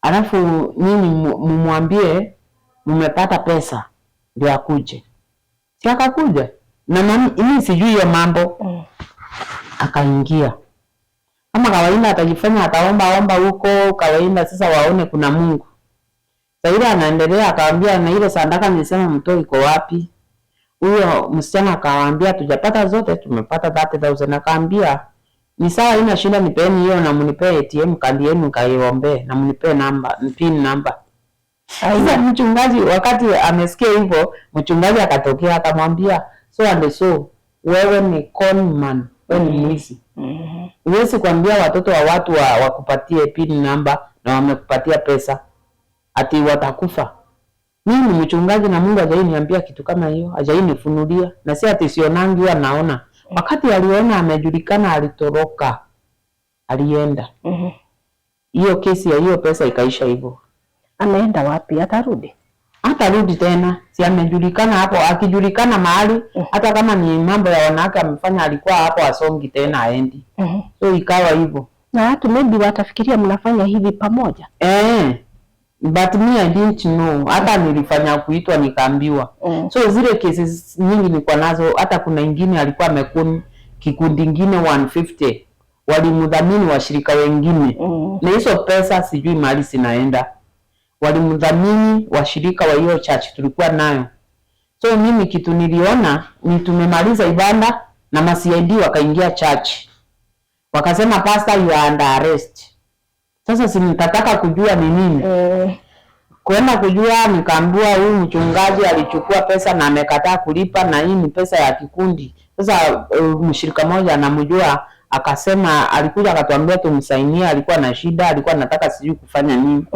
S2: alafu nyinyi mumwambie mmepata pesa ndio akuje. Si akakuja na mimi sijui hiyo mambo. Akaingia kama kawaida, atajifanya ataomba omba huko kawaida, sasa waone kuna Mungu. Sasa ile anaendelea, akaambia na ile sadaka nilisema mtoe iko wapi? Huyo msichana akawaambia tujapata zote, tumepata 30,000. Akaambia ni sawa, haina shida, nipeni hiyo na mnipee ATM kadi yenu kaiombee na mnipee namba, pin number. Sasa mchungaji wakati amesikia hivyo, mchungaji akatokea akamwambia, so and so, wewe ni con man, wewe ni mwizi. Huwezi kuambia watoto wa watu wakupatie pin number na wamekupatia pesa ati watakufa. Mimi ni mchungaji na Mungu hajai niambia kitu kama hiyo, hajai nifunulia. Na si ati sionangi, huwa naona. Wakati aliona amejulikana, alitoroka, alienda. Hiyo kesi ya hiyo pesa ikaisha hivyo.
S1: Ameenda wapi? Atarudi?
S2: Hatarudi tena, si amejulikana hapo. Akijulikana mahali, hata kama ni mambo ya wanawake amefanya, alikuwa hapo asongi tena, aendi. So ikawa hivyo.
S1: Na watu maybe watafikiria mnafanya hivi pamoja.
S2: Eh, but me I didn't know. Hata nilifanya kuitwa nikaambiwa. So zile cases nyingi nilikuwa nazo, hata kuna ingine alikuwa amekuni kikundi ingine 150 walimdhamini washirika wengine na hizo pesa sijui mahali zinaenda. Walimdhamini washirika wa hiyo church tulikuwa nayo. So mimi kitu niliona ni tumemaliza ibada na ma CID wakaingia church, wakasema pastor, you are under arrest. Sasa si nitataka kujua ni nini kwenda kujua, nikaambiwa huyu mchungaji alichukua pesa na amekataa kulipa, na hii ni pesa ya kikundi. Sasa mshirika mmoja anamjua, akasema, alikuja akatuambia tumsainie, alikuwa na shida, alikuwa anataka sijui kufanya nini.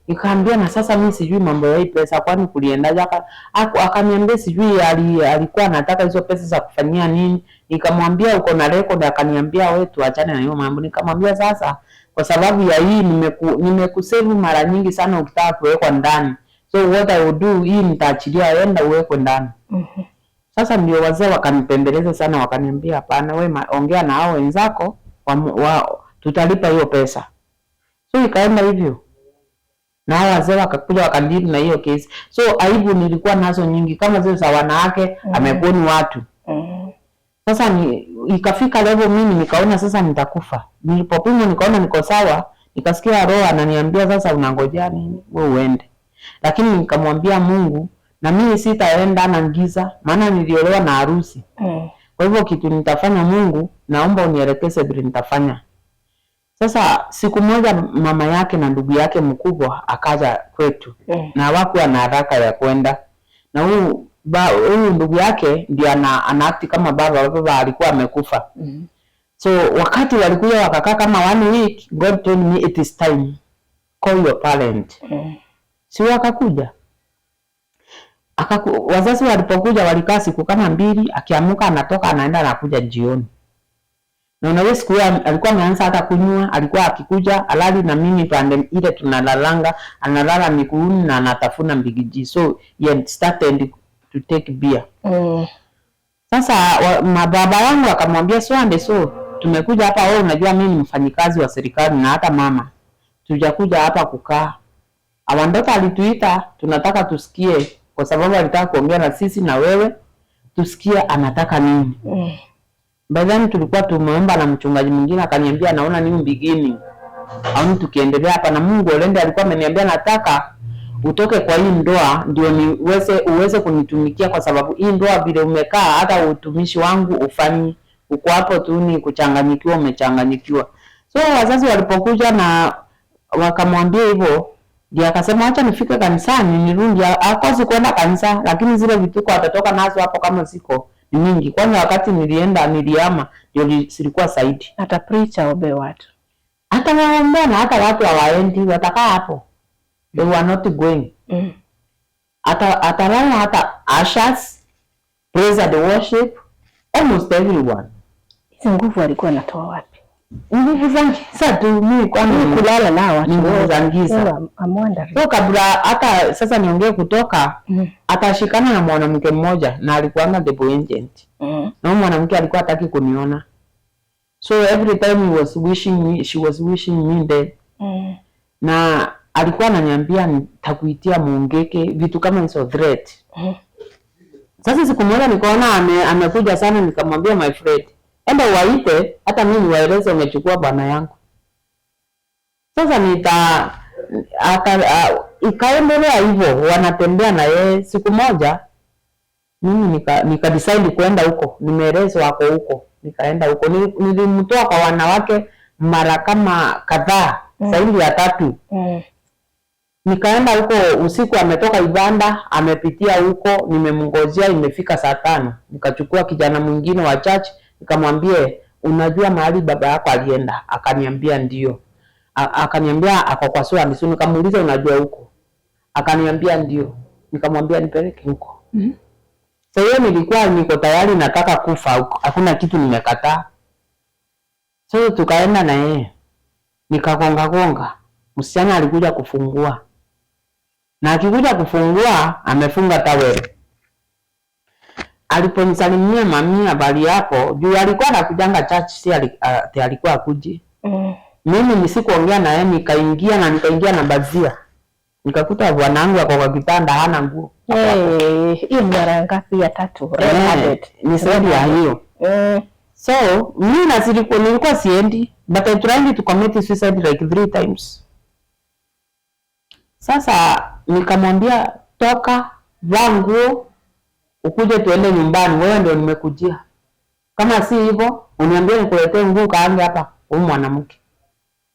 S2: Nikaambia na sasa mimi sijui mambo ya hii pesa, kwani kuliendaje? Akaniambia sijui alikuwa anataka hizo pesa za kufanyia nini. Nikamwambia uko na record? Akaniambia wewe tuachane na hiyo mambo. Nikamwambia sasa kwa sababu ya hii nimekusave mara nyingi sana ukitaka kuwekwa ndani. So what I will do, hii nitaachilia, enda uwekwe ndani. Sasa ndio wazee wakanipembeleza sana, wakaniambia hapana, we ongea na hao wenzako tutalipa hiyo pesa. So ikaenda hivyo na hao wazee wakakuja wakadeal na hiyo kesi. So aibu nilikuwa nazo nyingi kama zile za wanawake, amekoni watu. Sasa ikafika level mimi nikaona sasa nitakufa. Nilipopimwa nikaona niko sawa, nikasikia roho ananiambia sasa unangojea nini? Wewe uende. Lakini nikamwambia Mungu na mimi sitaenda na giza, maana niliolewa na harusi. Kwa hivyo kitu nitafanya, Mungu, naomba unielekeze vile nitafanya. Sasa siku moja mama yake na ndugu yake mkubwa akaja kwetu na hawakuwa na haraka ya kwenda, na huyu ndugu yake ndio ana act kama baba, baba alikuwa amekufa. So wakati walikuja wakakaa kama one week, God told me it is time, call your parent. Si wakakuja. Wazazi walipokuja walikaa siku kama mbili, akiamuka anatoka anaenda anakuja jioni. Na unajua siku hiyo alikuwa ameanza hata kunywa, alikuwa akikuja alali na mimi pande ile tunalalanga, analala miguuni na anatafuna mbigiji. So he had started to take beer. Sasa mababa yangu akamwambia so and so, tumekuja hapa, wewe unajua mimi ni mfanyikazi wa serikali na hata mama, tujakuja hapa kukaa. Awandota alituita, tunataka tusikie, kwa sababu alitaka kuongea na sisi na wewe, Tusikie anataka nini. By then tulikuwa tumeomba na mchungaji mwingine akaniambia naona new beginning. Aoni tukiendelea hapa na Mungu Olende alikuwa ameniambia nataka utoke kwa hii ndoa ndio niweze uweze kunitumikia kwa sababu hii ndoa vile umekaa hata utumishi wangu ufanyi, uko hapo tu ni kuchanganyikiwa, umechanganyikiwa. So wazazi walipokuja na wakamwambia hivyo, ndio akasema acha nifike kanisani nirudi. Akosi kwenda kanisa, lakini zile vituko atatoka nazo hapo kama ziko ni mingi. Kwanza wakati nilienda nilihama, ndio zilikuwa zaidi.
S1: Ata preach aombe watu.
S2: Hata waombea na hata watu hawaendi, watakaa hapo. They were not going. Hata atalala hata ushers, praise and worship, almost everyone.
S1: Hizi nguvu alikuwa anatoa wapi?
S2: Nguvu za giza tu, mimi kwani
S1: Kulala nao watu
S2: ni nguvu za giza.
S1: So, I'm wondering.
S2: So kabla hata sasa niongee kutoka, atashikana na mwanamke mmoja na alikuanga the agent. Na huyu mwanamke alikuwa hataki kuniona. So every time he was wishing me, she was wishing me dead. Na alikuwa ananiambia nitakuitia muongeke, vitu kama hizo threat. Sasa siku moja nikaona amekuja sana, nikamwambia my friend, enda uwaite hata mimi niwaeleze umechukua bwana yangu. Sasa ikaendelea hivyo, wanatembea na yeye. Siku moja mimi nika decide kwenda huko, nimeelezwa ako huko, nikaenda huko. Nilimtoa kwa wanawake mara kama kadhaa, zaidi ya tatu. Nikaenda huko usiku, ametoka Ibanda, amepitia huko, nimemngojea, imefika saa 5. Nikachukua kijana mwingine wa church, nikamwambia unajua mahali baba yako alienda? Akaniambia ndio. Akaniambia ako kwa sura misu. Nikamuuliza unajua huko? Akaniambia ndio. Nikamwambia nipeleke huko. Sasa hiyo nilikuwa niko tayari nataka kufa huko, hakuna kitu nimekataa. So tukaenda na yeye, nikagonga gonga, msichana alikuja kufungua, na akikuja kufungua amefunga towel. Aliponisalimia, mami, habari yako, juu alikuwa anakujanga church, si alikuwa akuji. Mimi nisikuongea na yeye, nikaingia na nikaingia na bazia, nikakuta bwanangu ako kwa kitanda hana nguo.
S1: Hey, hiyo ni mara ngapi ya tatu? Red handed.
S2: Ni zaidi ya hiyo. So mimi na nilikuwa siendi, but I tried to commit suicide like 3 times. Sasa nikamwambia toka, vaa nguo ukuje tuende nyumbani, wewe ndio nimekujia. Kama si hivyo uniambie nikuletee nguo kaange hapa huyu mwanamke.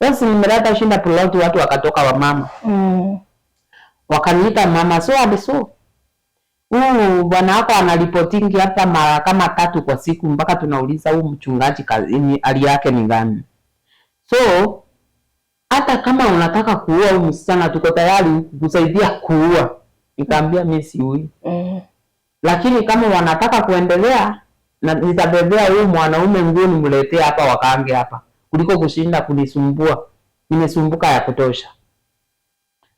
S2: Sasa nimeleta shinda plot, watu wakatoka wamama. Wakaniita mama so and so. Huyu bwana wako anaripotingi hapa mara kama 3 kwa siku, mpaka tunauliza huyu mchungaji hali yake ni gani. So hata kama unataka kuua huyu msichana tuko tayari kukusaidia kuua. Nikamwambia mimi siui. Lakini kama wanataka kuendelea na nitabebea huyu mwanaume nguo nimletee hapa wakaange hapa, kuliko kushinda kunisumbua. Nimesumbuka ya kutosha.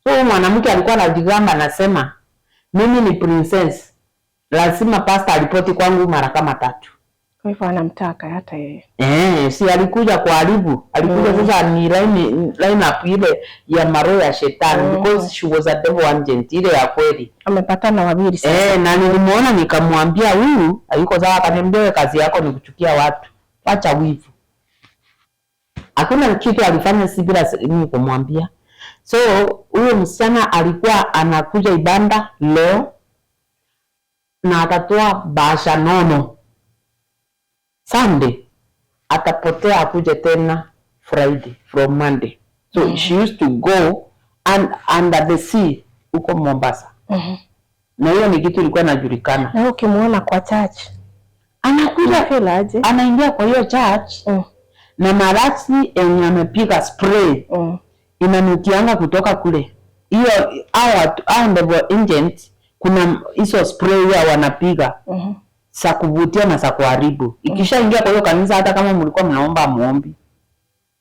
S2: So huyu mwanamke alikuwa anajigamba anasema mimi ni princess, lazima pastor aripoti kwangu mara kama 3.
S1: Kwa hivyo anamtaka hata yeye.
S2: Si alikuja kuharibu. Alikuja sasa ni line up ile ya maroho ya shetani, because she was a devil agent ile ya kweli.
S1: Amepatana wawili sasa.
S2: Na nilimuona nikamwambia huyu hayuko sawa, akaniambia wewe kazi yako ni kuchukia watu. Acha wivu. Hakuna kitu alifanya si bila mimi kumwambia. So huyo msichana alikuwa anakuja ibanda leo na atatoa bahasha nono. Sunday atapotea akuje tena Friday from Monday. So she used to go and under the sea huko Mombasa. Na hiyo ni kitu ilikuwa inajulikana.
S1: Na ukimuona kwa church
S2: anakuja
S1: feel aje?
S2: Anaingia kwa hiyo church na marashi yenye amepiga spray inanukianga kutoka kule. Hiyo hao devil agent, kuna hizo spray huwa wanapiga za kuvutia na za kuharibu. Ikishaingia kwa hiyo kanisa, hata kama mlikuwa mnaomba muombi.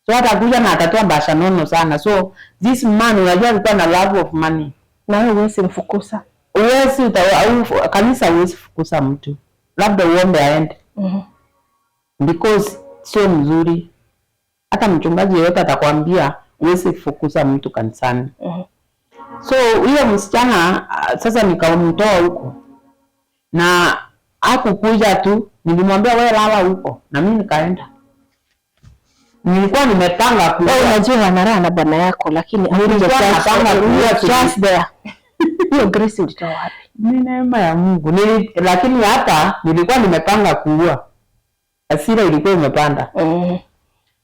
S2: So atakuja na atatoa bahasha nono sana. So this man unajua alikuwa na love of money.
S1: Na wewe huwezi mfukuza.
S2: Huwezi au kanisa huwezi fukuza mtu. Labda uombe aende. Because sio mzuri. Hata mchungaji yeyote atakwambia huwezi fukuza mtu kanisani. So huyo msichana sasa nikamtoa huko. Na Hakukuja tu, nilimwambia wewe lala huko, na mimi nikaenda. Nilikuwa nimepanga kuua.
S1: Wewe unajua wanalala na bwana yako, lakini
S2: Nilikuwa napanga kuua.
S1: Just there. Hiyo grace ulitoa wapi?
S2: Ni neema ya Mungu. Lakini hata nilikuwa nimepanga kuua. Hasira ilikuwa imepanda.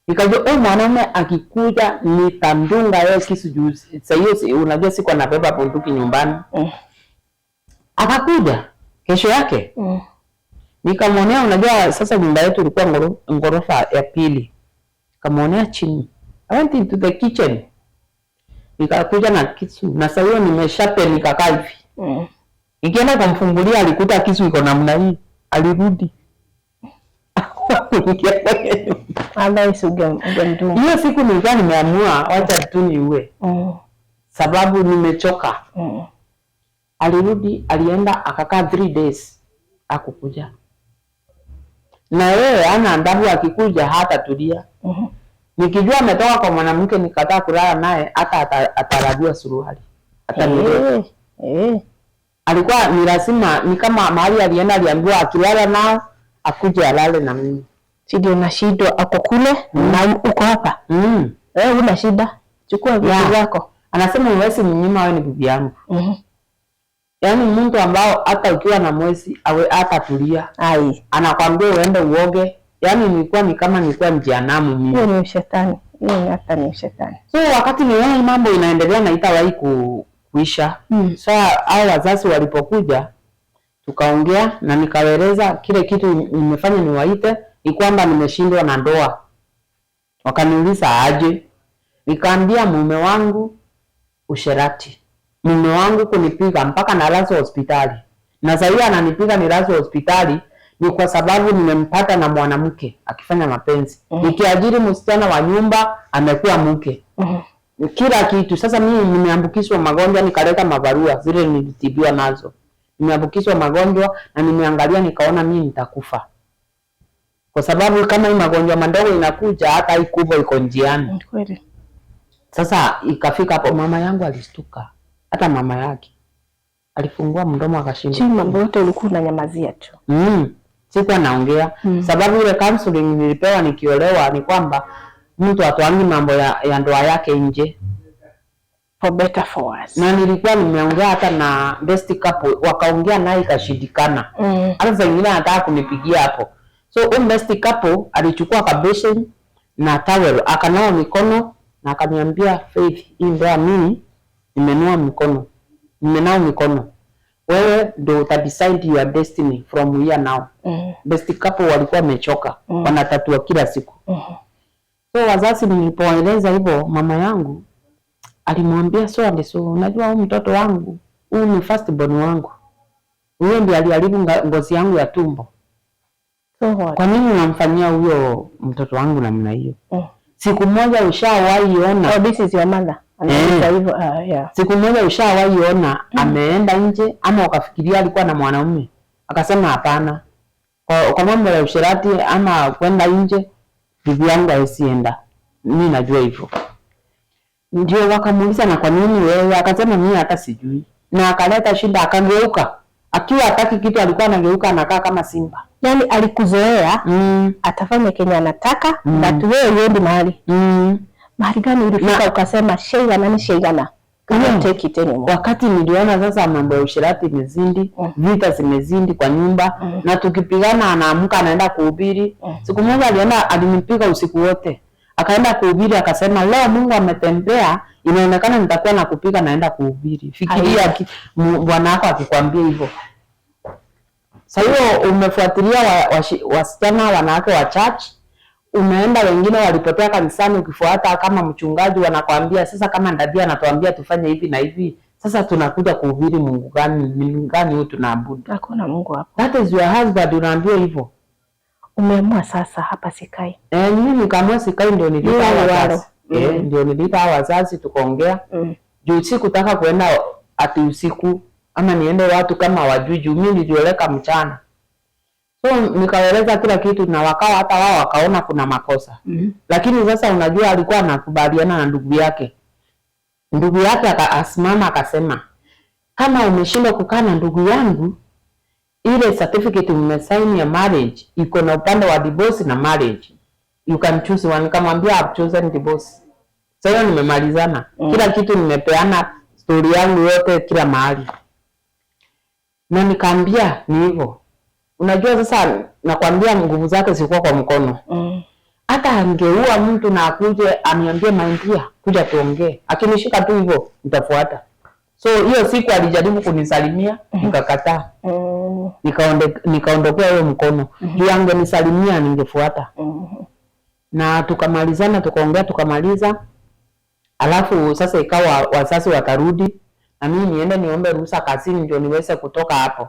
S2: Nikajua huyu mwanaume akikuja nitamdunga yeye kisu juu. Sasa hiyo unajua sikuwa nabeba bunduki nyumbani. Akakuja kesho yake. Nikamwonea, unajua sasa nyumba yetu ilikuwa ngorofa ya pili. Nikamwonea chini. I went into the kitchen. Nikakuja na kisu na sasa hiyo nimeshape nikakaa hivi. Nikienda kumfungulia alikuta kisu iko namna hii. Alirudi. Kuingia kwenye nyumba.
S1: Otherwise ungemdunga.
S2: Hiyo siku nilikuwa nimeamua wacha tu niue. Sababu nimechoka. Alirudi, alienda akakaa 3 days. Hakukuja. Na yeye ana adabu, akikuja hata tulia. Nikijua ametoka kwa mwanamke nikataa kulala naye, hata atarabua suruali. Atanirudi. Alikuwa ni lazima, ni kama mahali alienda aliambiwa akilala nao akuje alale na mimi.
S1: Si ndio unashindwa ako kule na uko hapa. Wewe una shida. Chukua vitu vyako.
S2: Anasema huwezi mnyima, wewe ni bibi yangu. Yaani mtu ambao hata ukiwa na mwezi awe hata tulia.
S1: Ai.
S2: Anakwambia uende uoge. Yaani nilikuwa ni kama nilikuwa mjehanamu mimi.
S1: Hiyo ni ushetani. Hiyo ni hata ni ushetani.
S2: So wakati niona hii mambo inaendelea na itawahi kuisha. So hao wazazi walipokuja tukaongea na nikaeleza kile kitu nimefanya niwaite ni kwamba nimeshindwa na ndoa. Wakaniuliza aje? Nikaambia mume wangu usherati. Mume wangu kunipiga mpaka nalazwa hospitali. Na sasa hivi ananipiga nilazwe hospitali ni kwa sababu nimempata na mwanamke akifanya mapenzi. Nikiajiri msichana wa nyumba amekuwa mke. Kila kitu. Sasa mimi nimeambukizwa magonjwa, nikaleta mabarua zile nilitibiwa nazo. Nimeambukizwa magonjwa na nimeangalia nikaona mimi nitakufa. Kwa sababu kama hii magonjwa madogo inakuja, hata hii kubwa iko njiani.
S1: Kweli.
S2: Sasa ikafika hapo, mama yangu alishtuka. Hata mama yake alifungua mdomo akashindwa.
S1: Chini mambo yote ulikuwa unanyamazia tu.
S2: Sikuwa naongea. Sababu ile counseling nilipewa nikiolewa ni kwamba mtu atoangi mambo ya ndoa yake nje.
S1: For better for worse.
S2: Na nilikuwa nimeongea hata na best couple, wakaongea naye ikashindikana. Hata saa ingine anataka kunipigia hapo. So huyu best couple alichukua kabeshen na towel akanawa mikono na akaniambia, Faith, hii ndoa mimi nimenua mikono. Nimenawa mikono. Wewe ndio uta decide your destiny from here now. Best couple walikuwa wamechoka, wanatatua kila siku. So wazazi nilipoeleza hivyo, mama yangu alimwambia so and so, unajua huyu mtoto wangu, huyu ni first born wangu. Huyo ndiye aliharibu ngozi yangu ya tumbo.
S1: So what?
S2: Kwa nini unamfanyia huyo mtoto wangu namna hiyo? Siku moja ushawahi ona.
S1: Oh, this is your mother. Anauliza hivyo. Yeah.
S2: Siku moja ushawahi ona ameenda nje ama ukafikiria alikuwa na mwanaume? Akasema hapana. Kwa mambo ya usherati ama kwenda nje, bibi yangu hawezi enda. Mimi najua hivyo. Ndio wakamuuliza na kwa nini wewe? Akasema mimi hata sijui. Na akaleta shida, akageuka. Akiwa hataki kitu alikuwa anageuka anakaa kama simba.
S1: Yaani alikuzoea, atafanya kenye anataka, but wewe uendi mahali. Mahali gani ulifika ukasema Sheila nani Sheila na? Cannot take it anymore.
S2: Wakati niliona sasa mambo ya usherati imezidi, vita zimezidi kwa nyumba, na tukipigana anaamka anaenda kuhubiri. Siku moja alienda alinipiga usiku wote. Akaenda kuhubiri akasema leo Mungu ametembea, inaonekana nitakuwa nakupiga naenda kuhubiri. Fikiria bwana wako akikwambia hivyo. Sasa hiyo umefuatilia wasichana wanawake wa church, umeenda wengine walipotea kanisani, ukifuata kama mchungaji wanakwambia sasa, kama ndadia anatuambia tufanye hivi na hivi, sasa tunakuja kuhubiri Mungu gani? Ni Mungu gani huyu tunaabudu?
S1: Hakuna Mungu hapo.
S2: That is your husband, unaambiwa hivyo.
S1: Umeamua sasa hapa sikai.
S2: Mimi nikaamua sikai, ndio niliita
S1: Niwe
S2: wazazi.
S1: waro.
S2: Ndio niliita wazazi tukaongea. Juu sikutaka kuenda ati usiku ama niende watu kama wajui, juu mimi nilioleka mchana. So nikaeleza kila kitu na wakawa hata wao wakaona kuna makosa. Lakini sasa unajua alikuwa anakubaliana na ndugu yake. Ndugu yake akasimama akasema, kama umeshindwa kukaa na ndugu yangu, Ile certificate mmesign ya marriage iko na upande wa divorce na marriage, you can choose one. Nikamwambia, "I've chosen divorce." Sasa hiyo nimemalizana. Kila kitu nimepeana, story yangu yote kila mahali, na nikaambia ni hivyo. Unajua sasa nakwambia nguvu zake zilikuwa kwa mkono. Hata angeua mtu na akuje aniambie, "My dear, kuja tuongee," akinishika tu hivyo nitafuata. So hiyo siku alijaribu kunisalimia, nikakataa. Nikaondokea hiyo mkono juu angenisalimia ningefuata. Na tukamalizana, tukaongea, tukamaliza. Alafu sasa ikawa wazazi watarudi na mimi niende niombe ruhusa kazini ndio niweze kutoka hapo.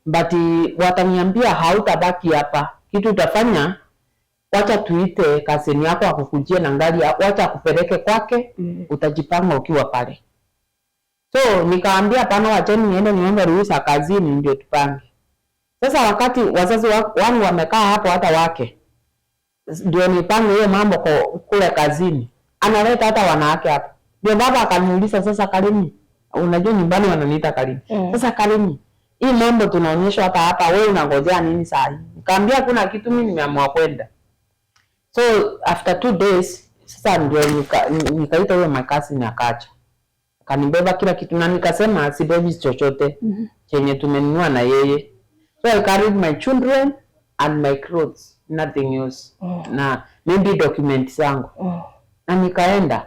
S2: But wataniambia, "Hautabaki hapa, kitu utafanya, wacha tuite kazini yako akukujie na gari, wacha akupeleke kwake. Utajipanga ukiwa pale." So nikaambia, "Hapana, wacheni niende niombe ruhusa kazini ndio tupange." Sasa wakati wazazi wangu wamekaa hapo, hata wake ndio nipange hiyo mambo kule kazini, analeta hata wanawake hapo. Ndio baba akaniuliza, "Sasa Karimi," unajua nyumbani wananiita Karimi. "Sasa Karimi, hii mambo tunaonyeshwa hata hapa, wewe unangojea nini saa hii?" Nikamwambia, "Kuna kitu, mimi nimeamua kwenda." So after 2 days sasa ndio nikaita huyo my cousin, akaja akanibeba kila kitu, na nikasema sibebi chochote chenye tumenunua na yeye. So I carried my children and my clothes, nothing else, na maybe documents zangu, na nikaenda.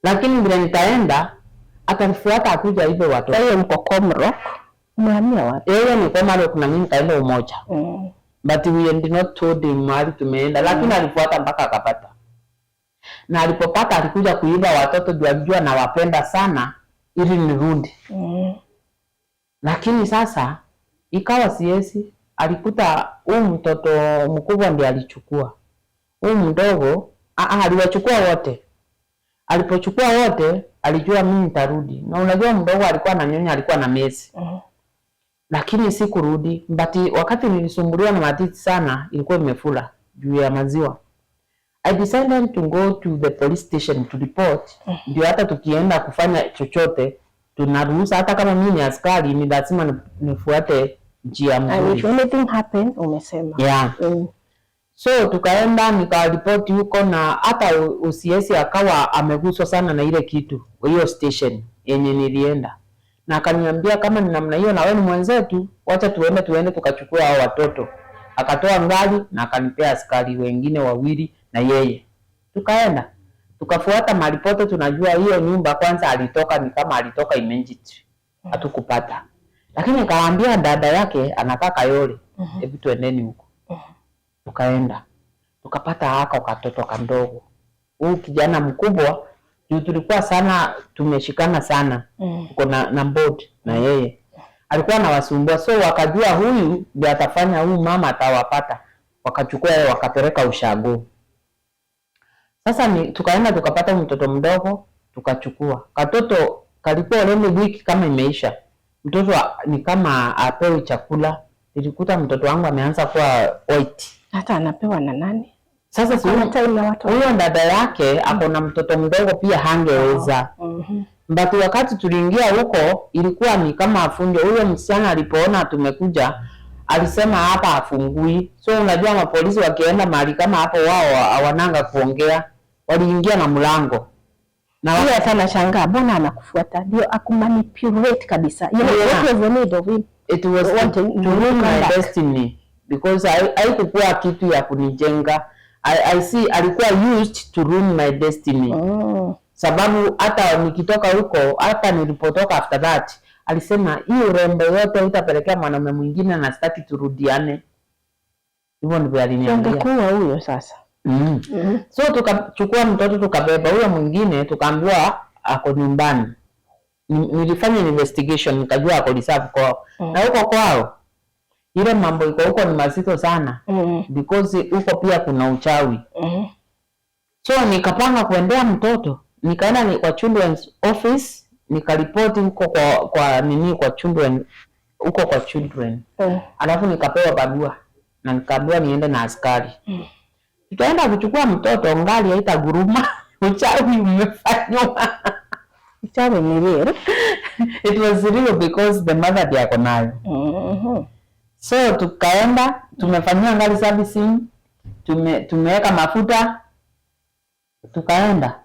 S2: Lakini vile nikaenda, akanifuata akuja hivyo watoto.
S1: Sasa hiyo mko Komarok, umehamia wapi?
S2: Yeye ni Komarok na mimi nikaenda Umoja. But we had not told him mahali tumeenda, lakini alifuata mpaka akapata. Na alipopata alikuja kuiba watoto juu alijua nawapenda sana ili nirudi. Lakini sasa ikawa siesi, alikuta huu mtoto mkubwa ndiye alichukua huu mdogo. Aliwachukua wote. Alipochukua wote alijua mimi nitarudi, na unajua mdogo alikuwa ananyonya, alikuwa na miezi. Lakini sikurudi. But wakati nilisumbuliwa na matiti sana, ilikuwa imefura juu ya maziwa, I decided to go to the police station to report, ndio hata tukienda kufanya chochote tunaruhusa. Hata kama mimi ni askari, ni lazima nifuate njia
S1: And
S2: mzuri.
S1: if anything happen, umesema.
S2: Yeah. So tukaenda nikaripoti huko, na hata OCS akawa ameguswa sana na ile kitu, hiyo station yenye nilienda, na akaniambia, "Kama ni namna hiyo na wewe ni mwenzetu, wacha tuende tukachukua hao watoto." Akatoa ngari na akanipea askari wengine wawili na yeye, tukaenda tukafuata mahali pote. Tunajua hiyo nyumba kwanza alitoka, ni kama alitoka immediately, hatukupata. Lakini nikawaambia dada yake anakaa Kayole, "Hebu tuendeni huko." Tukaenda tukapata haka katoto kandogo. Huyu kijana mkubwa, juu tulikuwa sana tumeshikana sana, tuko na board na yeye alikuwa anawasumbua, so wakajua huyu ndio atafanya huyu mama atawapata, wakachukua yeye wakapeleka ushago. Sasa tukaenda tukapata mtoto mdogo, tukachukua katoto. Kalikuwa already wiki kama imeisha, mtoto ni kama apewi chakula. Nilikuta mtoto wangu ameanza kuwa white.
S1: Hata anapewa na nani?
S2: Sasa si
S1: Kuna time na watoto.
S2: Huyo dada yake ako na mtoto mdogo pia, hangeweza. But wakati tuliingia huko ilikuwa ni kama afunge. Huyo msichana alipoona tumekuja alisema hapa afungui. So unajua mapolisi wakienda mahali kama hapo, wao hawananga kuongea, waliingia na mlango na
S1: Huyo hata anashangaa mbona anakufuata, ndio akumanipulate kabisa. You know,
S2: Yeah.
S1: what was the need of him?
S2: It was
S1: Wanting
S2: to
S1: to
S2: ruin
S1: come
S2: my
S1: back.
S2: destiny because haikukuwa kitu ya kunijenga. I see alikuwa used to ruin my destiny. Sababu hata nikitoka huko, hata nilipotoka after that, alisema, "Hii urembo yote utapelekea mwanaume mwingine na sitaki turudiane." Hivyo ndivyo aliniambia.
S1: Ungekuwa huyo sasa.
S2: So tukachukua mtoto, tukabeba huyo mwingine, tukaambiwa ako nyumbani. Nilifanya investigation nikajua ako reserve kwao. Na huko kwao ile mambo iko huko ni mazito sana because huko pia kuna uchawi. So nikapanga kuendea mtoto, nikaenda kwa children's office, nikaripoti huko kwa nini, kwa children huko, kwa children. Alafu nikapewa barua na nikaambiwa niende na askari. Tutaenda kuchukua mtoto, ngali haitaguruma, uchawi umefanywa.
S1: Uchawi ni real.
S2: It was real because the mother ndiye ako nayo. So tukaenda, tumefanyia gari servicing, tumeweka mafuta, tukaenda.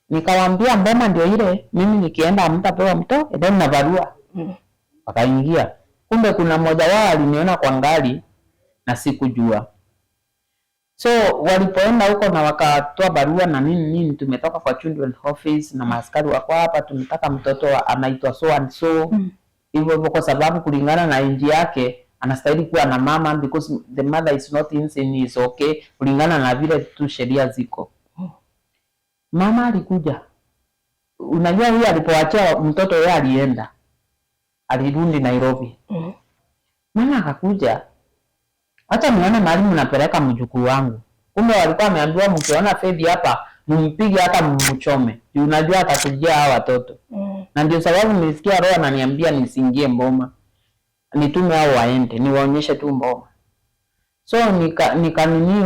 S2: Nikawaambia mbona ndio ile, mimi nikienda hamtapewa mto, then na barua. Wakaingia. Kumbe kuna mmoja wao aliniona kwa gari na sikujua. So walipoenda huko na wakatoa barua na nini nini, tumetoka kwa children office na maaskari wako hapa, tunataka mtoto anaitwa so and so, hivyo hivyo, kwa sababu kulingana na age yake anastahili kuwa na mama because the mother is not insane, is okay, kulingana na vile tu sheria ziko. Mama alikuja, unajua huyu alipoachia mtoto yeye alienda, alirudi Nairobi. Mama akakuja, "Acha nione mahali mnapeleka mjukuu wangu." Kumbe walikuwa wameambiwa mkiona Faith hapa mumpige hata mumchome. Juu unajua atakujia hawa watoto. Na ndio sababu nilisikia roho ananiambia nisiingie mboma. Nitume hao waende, niwaonyeshe tu mboma. So nika nini,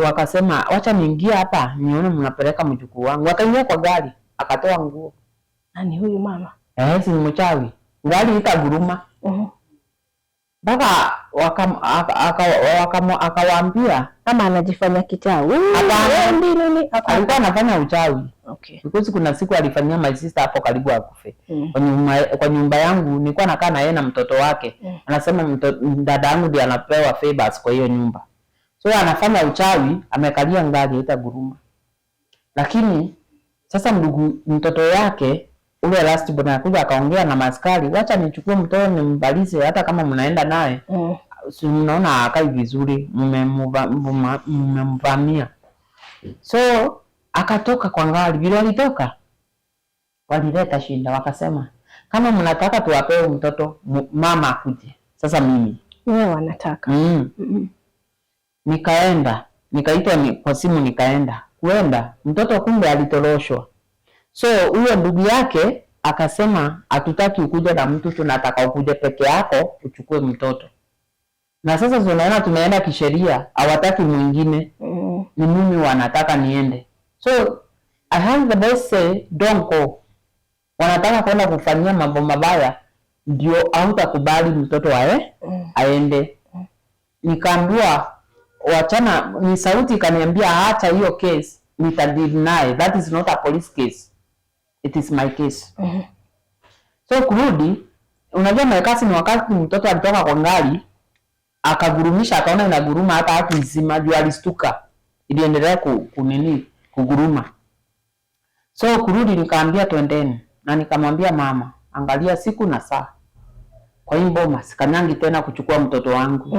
S2: wakasema wacha niingie hapa nione mnapeleka mjukuu wangu. Wakaingia kwa gari, akatoa nguo.
S1: Nani huyu mama?
S2: Eh, si ni mchawi. Gari ikaguruma. Mpaka akawaambia
S1: Ama anajifanya kichawi.
S2: Hapana.
S1: Nini nini?
S2: Alikuwa anafanya uchawi.
S1: Okay.
S2: Because kuna siku alifanyia my sister hapo karibu akufe.
S1: Mm.
S2: Kwa nyumba yangu nilikuwa nakaa na yeye na mtoto wake. Anasema dada yangu ndiye anapewa favors kwa hiyo nyumba. So anafanya uchawi, amekalia gari haitaguruma. Lakini sasa ndugu mtoto yake ule last born anakuja akaongea na maskari, "Wacha nichukue mtoto nimbalize, hata kama mnaenda naye, si mnaona hakai vizuri, mmemvamia." So akatoka kwa gari, vile alitoka walileta shinda, wakasema kama mnataka tuwapewe mtoto, mama akuje. Sasa mimi
S1: Wewe wanataka.
S2: Nikaenda, nikaitwa kwa simu, nikaenda kuenda mtoto, kumbe alitoroshwa. So huyo ndugu yake akasema, "Hatutaki ukuja na mtu, tunataka ukuje peke yako uchukue mtoto." Na sasa tunaona tumeenda kisheria, hawataki mwingine, ni mimi wanataka niende. So I have the boss say, "Don't go." Wanataka kwenda kufanyia mambo mabaya, ndio hautakubali mtoto aende. Nikaambiwa wachana, ni sauti ikaniambia acha hiyo case, nitadeal naye. That is not a police case, it is my case. So kurudi, unajua my cousin, wakati mtoto alitoka kwa gari akagurumisha, akaona inaguruma, hata hakuizima juu alistuka, iliendelea kunini kuguruma. So kurudi nikaambia twendeni, na nikamwambia mama, "Angalia siku na saa, kwa hii boma sikanyangi tena kuchukua mtoto wangu.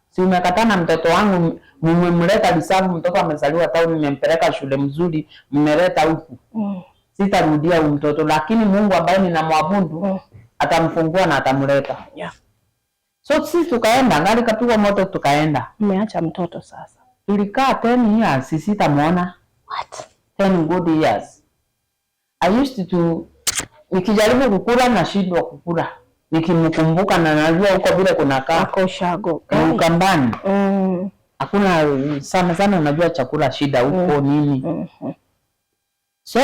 S2: Si umekataa na mtoto wangu, mmemleta Lisavu, mtoto amezaliwa town, nimempeleka shule mzuri, mmeleta huku. Sitarudia huyu mtoto, lakini Mungu ambaye ninamwabudu atamfungua na atamleta." So sisi tukaenda, gari kapigwa moto, tukaenda.
S1: Mmeacha mtoto sasa.
S2: Tulikaa 10 years, sitamwona.
S1: What?
S2: 10 good years. I used to, nikijaribu kukula nashindwa kukula. Nikimkumbuka na najua huko vile kunakaa.
S1: Ako ushago.
S2: Ni Ukambani. Hakuna sana sana, unajua chakula shida huko nini. So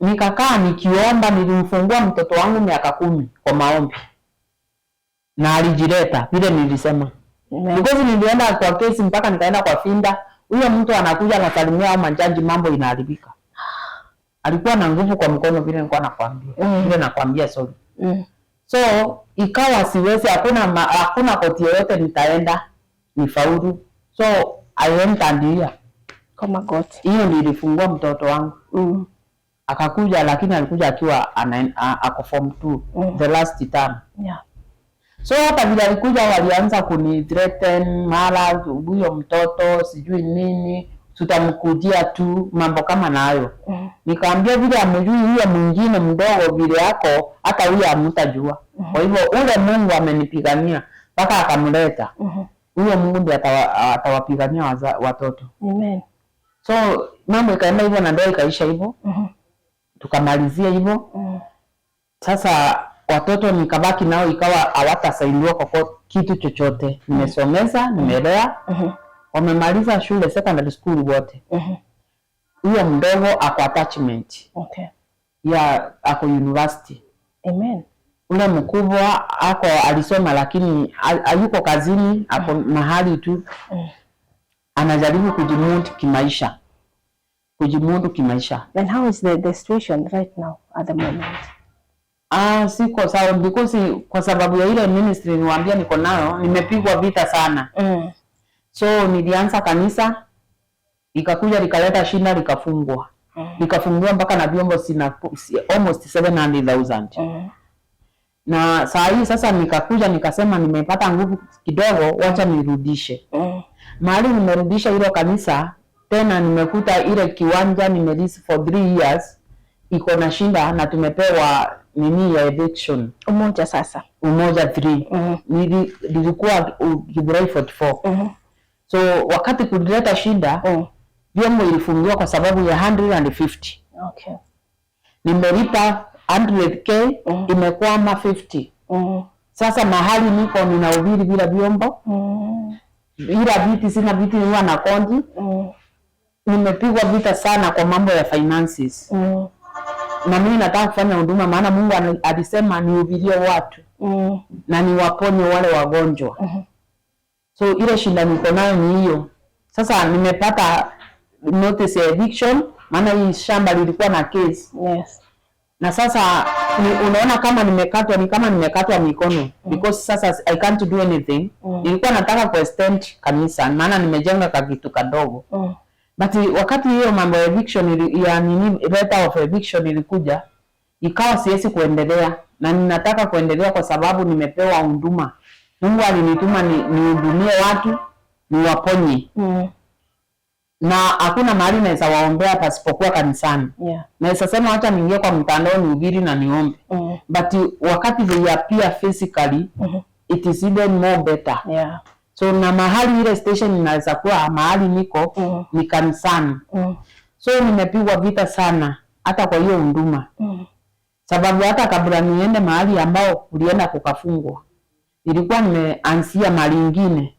S2: nikakaa nikiomba, nilimfungua mtoto wangu miaka 10 kwa maombi na alijileta vile nilisema. Because nilienda kwa kesi mpaka nikaenda kwa Finda, huyo mtu anakuja anasalimia au majaji, mambo inaharibika. Alikuwa na nguvu kwa mkono vile nilikuwa nakwambia. Vile nakwambia, sorry. So ikawa siwezi, hakuna koti yoyote nitaenda nifaulu. So I went and here.
S1: Kwa magoti.
S2: Hiyo ndio ilifungua mtoto wangu. Akakuja, lakini alikuja akiwa ako form 2, the last term. So hata vile alikuja walianza kuni threaten, mara huyo mtoto sijui nini, tutamkujia tu, mambo kama nayo. Nikaambia vile amjui huyo mwingine mdogo vile yako, hata huyo hamtajua. Kwa hivyo ule Mungu amenipigania mpaka akamleta. Huyo Mungu ndiye atawapigania watoto.
S1: Amen.
S2: So mambo ikaenda hivyo na ndoa ikaisha hivyo. Tukamalizia hivyo. Sasa watoto nikabaki nao, ikawa hawatasaidiwa kwa kitu chochote. Nimesomeza, nimelea, wamemaliza shule secondary school wote. Huyo mdogo ako attachment ya ako university.
S1: Amen.
S2: Ule mkubwa ako alisoma, lakini hayuko kazini, ako mahali tu anajaribu kujimudu kimaisha, kujimudu kimaisha.
S1: And how is the situation right now at the moment?
S2: Ah, siko sawa because kwa sababu ya ile ministry niwaambia niko nayo, nimepigwa vita sana. So nilianza kanisa, likakuja likaleta shida, likafungwa, likafungiwa mpaka na vyombo sina almost 700,000. Na saa hii sasa nikakuja nikasema nimepata nguvu kidogo, wacha nirudishe. Mahali nimerudisha hilo kanisa tena, nimekuta ile kiwanja nimelease for 3 years iko na shinda na tumepewa nini ya eviction.
S1: Umoja sasa.
S2: Umoja 3. Nilikuwa Githurai 44. So wakati kulileta shida, vyombo ilifungiwa kwa sababu ya 150. Nimelipa 100K, imekwama 50. Sasa mahali niko ninahubiri bila vyombo, bila viti, sina viti, huwa na kodi. Nimepigwa vita sana kwa mambo ya finances, na mimi nataka kufanya huduma, maana Mungu alisema nihubirie watu na niwaponye wale wagonjwa. So ile shida niko nayo ni hiyo. Sasa nimepata notice ya eviction, maana hii shamba lilikuwa na case, na sasa unaona kama nimekatwa, ni kama nimekatwa mikono because sasa I can't do anything. Nilikuwa nataka kuextend kanisa, maana nimejenga kakitu kadogo, but wakati hiyo mambo ya eviction ya nini, letter of eviction ilikuja, ikawa siwezi kuendelea, na ninataka kuendelea kwa sababu nimepewa huduma. Mungu alinituma nihudumie watu, niwaponye, na hakuna mahali naweza waombea pasipokuwa kanisani. Naweza sema wacha niingie kwa mtandao nihubiri na niombe, but wakati they appear physically, it is even more better. So na mahali ile station inaweza kuwa mahali niko ni kanisani. So nimepigwa vita sana hata kwa hiyo huduma, sababu hata kabla niende mahali ambao kulienda kukafungwa, nilikuwa nimeanzia mahali ingine.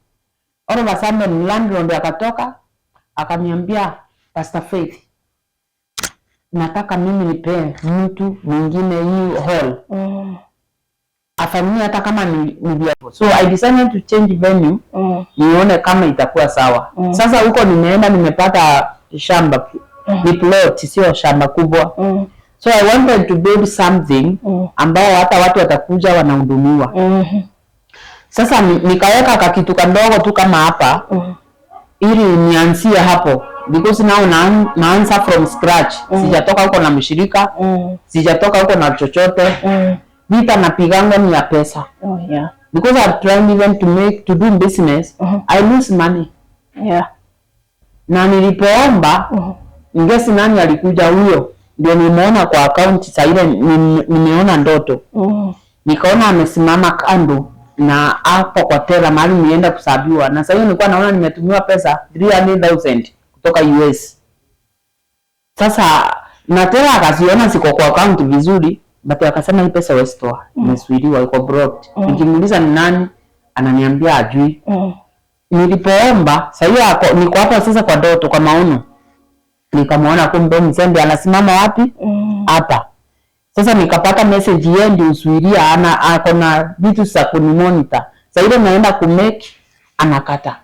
S2: All of a sudden landlord akatoka akaniambia, "Pastor Faith, nataka mimi nipee mtu mwingine hii hall afanyie hata kama ni vya." So I decided to change venue nione kama itakuwa sawa. Sasa huko nimeenda nimepata shamba, ni plot, sio shamba kubwa. So I wanted to build something ambao hata watu watakuja wanahudumiwa. Sasa nikaweka kakitu kadogo tu kama hapa ili nianzie hapo because now naanza from scratch. Sijatoka huko na mshirika, sijatoka huko na chochote. Vita napiganga ni ya pesa. Because I've tried even to make to do business, I lose money. Na nilipoomba, ngesi nani alikuja huyo ndio nimeona kwa account saa ile nimeona ndoto, nikaona amesimama kando na hapo kwa teller mahali nienda kuserviwa, na sasa hiyo nilikuwa naona nimetumiwa pesa 300,000 kutoka US. Sasa na teller akaziona ziko kwa account vizuri, but akasema hii pesa huwezi toa, imezuiliwa, iko blocked. Nikimuuliza ni nani, ananiambia ajui. Nilipoomba sasa hiyo niko hapa sasa kwa ndoto, kwa maono, nikamwona kumbe mzembe anasimama wapi? Hapa. Sasa nikapata message yeye ndio uzuilia, ana ako na vitu za kunimonitor. Sasa ile naenda kumake anakata.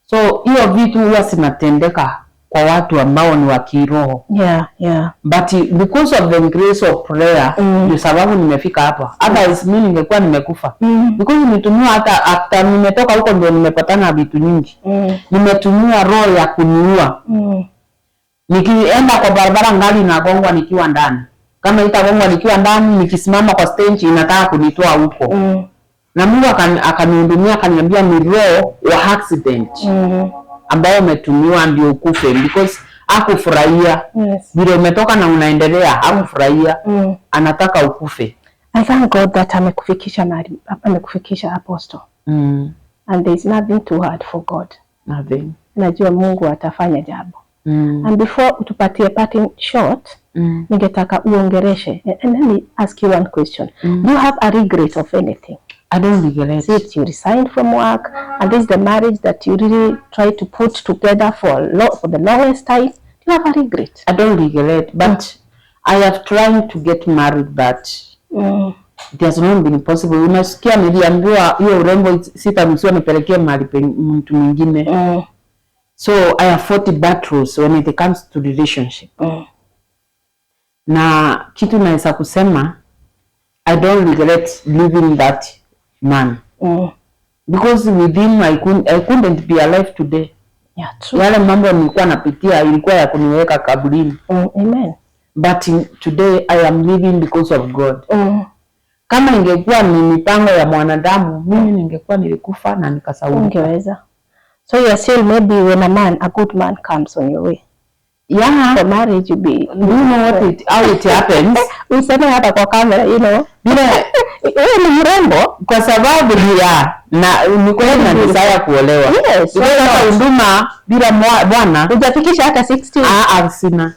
S2: So hiyo vitu huwa zinatendeka kwa watu ambao ni wa kiroho. But because of the grace of prayer, ndio sababu nimefika hapa. Otherwise mimi ningekuwa nimekufa. Because nilitumiwa hata after nimetoka huko ndio nimepatana na vitu nyingi. Nimetumiwa roho ya kuniua. Nikienda kwa barabara ngali inagongwa nikiwa ndani. Kama itagongwa nikiwa ndani, nikisimama kwa stage inataka kunitoa huko. Na Mungu akanihudumia akaniambia ni roho wa accident ambayo umetumiwa ndio ukufe because hakufurahia vile umetoka na unaendelea, hakufurahia, anataka ukufe.
S1: I thank God that amekufikisha mahali amekufikisha, Apostle. And there is nothing too hard for God.
S2: Nothing.
S1: Najua Mungu atafanya jambo. And before utupatie parting shot, ningetaka uongereshe. And let me ask you one question. Do you have a regret of anything?
S2: I don't regret.
S1: Since you resigned from work and this is the marriage that you really try to put together for the longest time, do you have a regret?
S2: I don't regret, but I have tried to get married, but It has not been possible. Unasikia niliambiwa hiyo urembo sitaruhusiwa nipelekee mahali mtu mwingine. So I have fought battles when it comes to relationship. Na kitu naweza kusema, I don't regret leaving that man. Because with him I couldn't be alive today.
S1: Yeah, true.
S2: Yale mambo nilikuwa napitia ilikuwa ya kuniweka kaburini.
S1: Amen.
S2: But today I am living because of God. Kama ingekuwa ni mipango ya mwanadamu, mimi ningekuwa nilikufa na nikasahaulika.
S1: Ungeweza. So you are saying maybe when a man, a good man comes on your way
S2: Yeah.
S1: for marriage, you be
S2: Do you know how it happens?
S1: Useme hapa kwa camera.
S2: Vile
S1: Wewe ni mrembo.
S2: Kwa sababu ya na ni kweli na desire kuolewa.
S1: Yes,
S2: Because
S1: why
S2: hata
S1: not?
S2: huduma bila bwana
S1: Hujafikisha hata 60.
S2: Ah, ah, sina.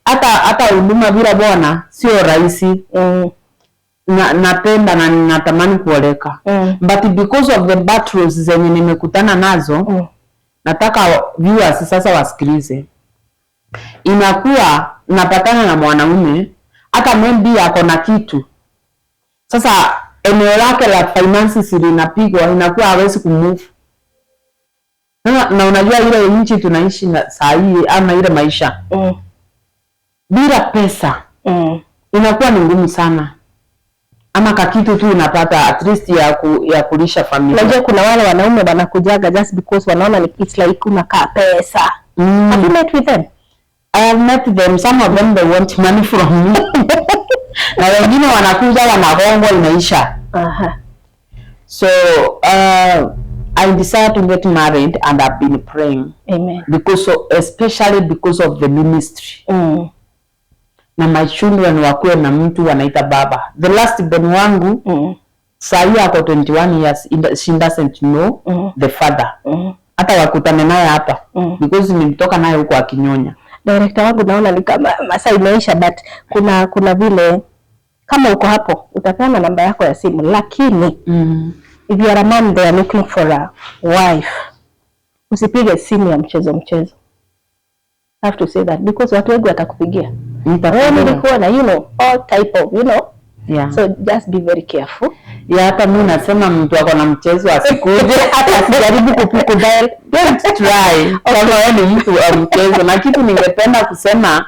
S2: Hata huduma bila bwana sio rahisi. Na napenda na ninatamani kuoleka. But because of the battles zenye nimekutana nazo, nataka viewers sasa wasikilize. Inakuwa napatana na mwanaume, hata maybe ako na kitu. Sasa eneo lake la finances linapigwa, inakuwa hawezi kumove. Na unajua ile nchi tunaishi na saa hii ama ile maisha bila pesa inakuwa ni ngumu sana, ama kakitu tu unapata at least ya kulisha familia.
S1: Unajua kuna wale wanaume wanakujaga just because wanaona it's like unakaa pesa. Have you met with them?
S2: I have met them. Some of them, they want money from me. Na wengine wanakuja, wanagongwa, inaisha. So I decided to get married and I've been praying
S1: Amen.
S2: Because of, especially because of the ministry. Na my children wakuwe na mtu wanaita baba. The last born wangu sahi ako 21 years, she doesn't know the father. Hata wakutane naye hapa because nilitoka naye huko akinyonya.
S1: Director wangu, naona ni kama masaa imeisha, but kuna vile kama uko hapo utapeana namba yako ya simu, lakini if you are a man they are looking for a wife, usipige simu ya mchezo mchezo. I have to say that because watu wengi watakupigia.
S2: Nitapigia.
S1: "Wewe, nilikuwa na all type of.
S2: Yeah.
S1: So just be very careful.
S2: Ya, hata mi nasema mtu ako na mchezo asikuje, hata asijaribu kudial. Don't try kama wewe ni mtu wa mchezo. Na kitu ningependa kusema,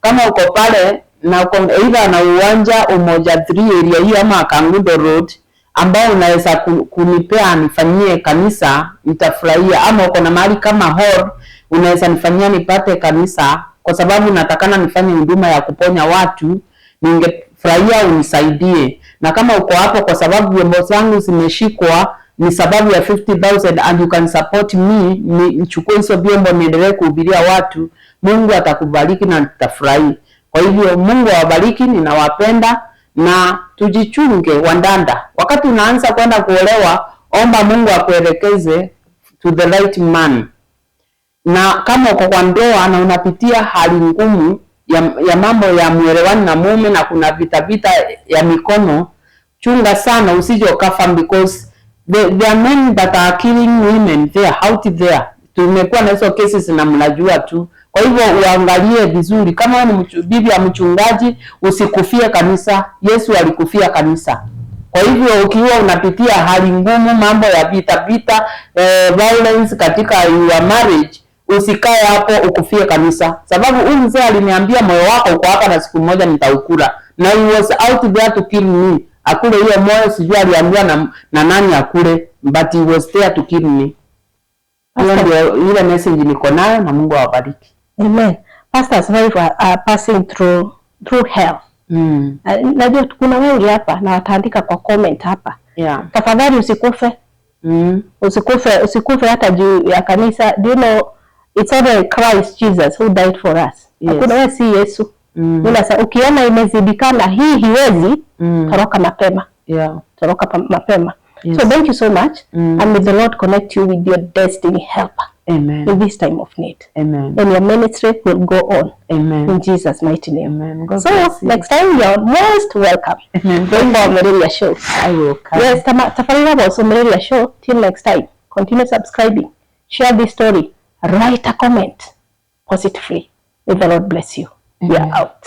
S2: kama uko pale na uko either na uwanja Umoja 3 area hii ama Kangundo Road ambao unaweza kunipea nifanyie kanisa, nitafurahia. Ama uko na mahali kama hall unaweza nifanyia nipate kanisa, kwa sababu natakana nifanye huduma ya kuponya watu, ningefurahia unisaidie. Na kama uko hapo, kwa sababu vyombo zangu zimeshikwa ni sababu ya 50,000 and you can support me ni nichukue hizo vyombo niendelee kuhubiria watu, Mungu atakubariki na nitafurahi. Kwa hivyo Mungu awabariki, ninawapenda na tujichunge wandanda. Wakati unaanza kwenda kuolewa, omba Mungu akuelekeze to the right man. Na kama uko kwa ndoa na unapitia hali ngumu ya mambo ya mwelewani na mume na kuna vita vita ya mikono, chunga sana usije ukafa, because there are men that are killing women there, out there. Tumekuwa na hizo cases na mnajua tu. Kwa hivyo uangalie vizuri. Kama wewe ni bibi ya mchungaji, usikufie kanisa. Yesu alikufia kanisa. Kwa hivyo ukiwa unapitia hali ngumu, mambo ya vita vita, violence katika your marriage, usikae hapo ukufie kanisa, sababu huyu mzee aliniambia, "Moyo wako uko hapa na siku moja nitaukula," na he was out there to kill me. Akule hiyo moyo, sijui aliambiwa na nani akule, but he was there to kill me. Hiyo ndio ile message niko nayo, na Mungu awabariki.
S1: Amen. Pastors' wife are passing through hell. Najua kuna wengi hapa na wataandika kwa comment hapa. Tafadhali usikufe. Usikufe, usikufe hata juu ya kanisa. Do you know it's only Christ Jesus who died for us?
S2: Yes.
S1: Hakuna, wewe si Yesu. Ukiona imezidikana, hii hiwezi, toroka mapema. Toroka mapema.
S2: Yes.
S1: So thank you so much and may the Lord connect you with your destiny helper
S2: Amen.
S1: in this time of need.
S2: Amen.
S1: And your ministry will go on
S2: Amen.
S1: in Jesus' mighty name.
S2: Amen. God
S1: So
S2: bless you.
S1: next time, you're most welcome.
S2: Amen.
S1: Thank for Omereria Show.
S2: I will come.
S1: Yes, tafadhali also Omereria Show. Till next time, continue subscribing, share this story, write a comment positively. May the Lord bless you. We are
S2: Amen.
S1: out.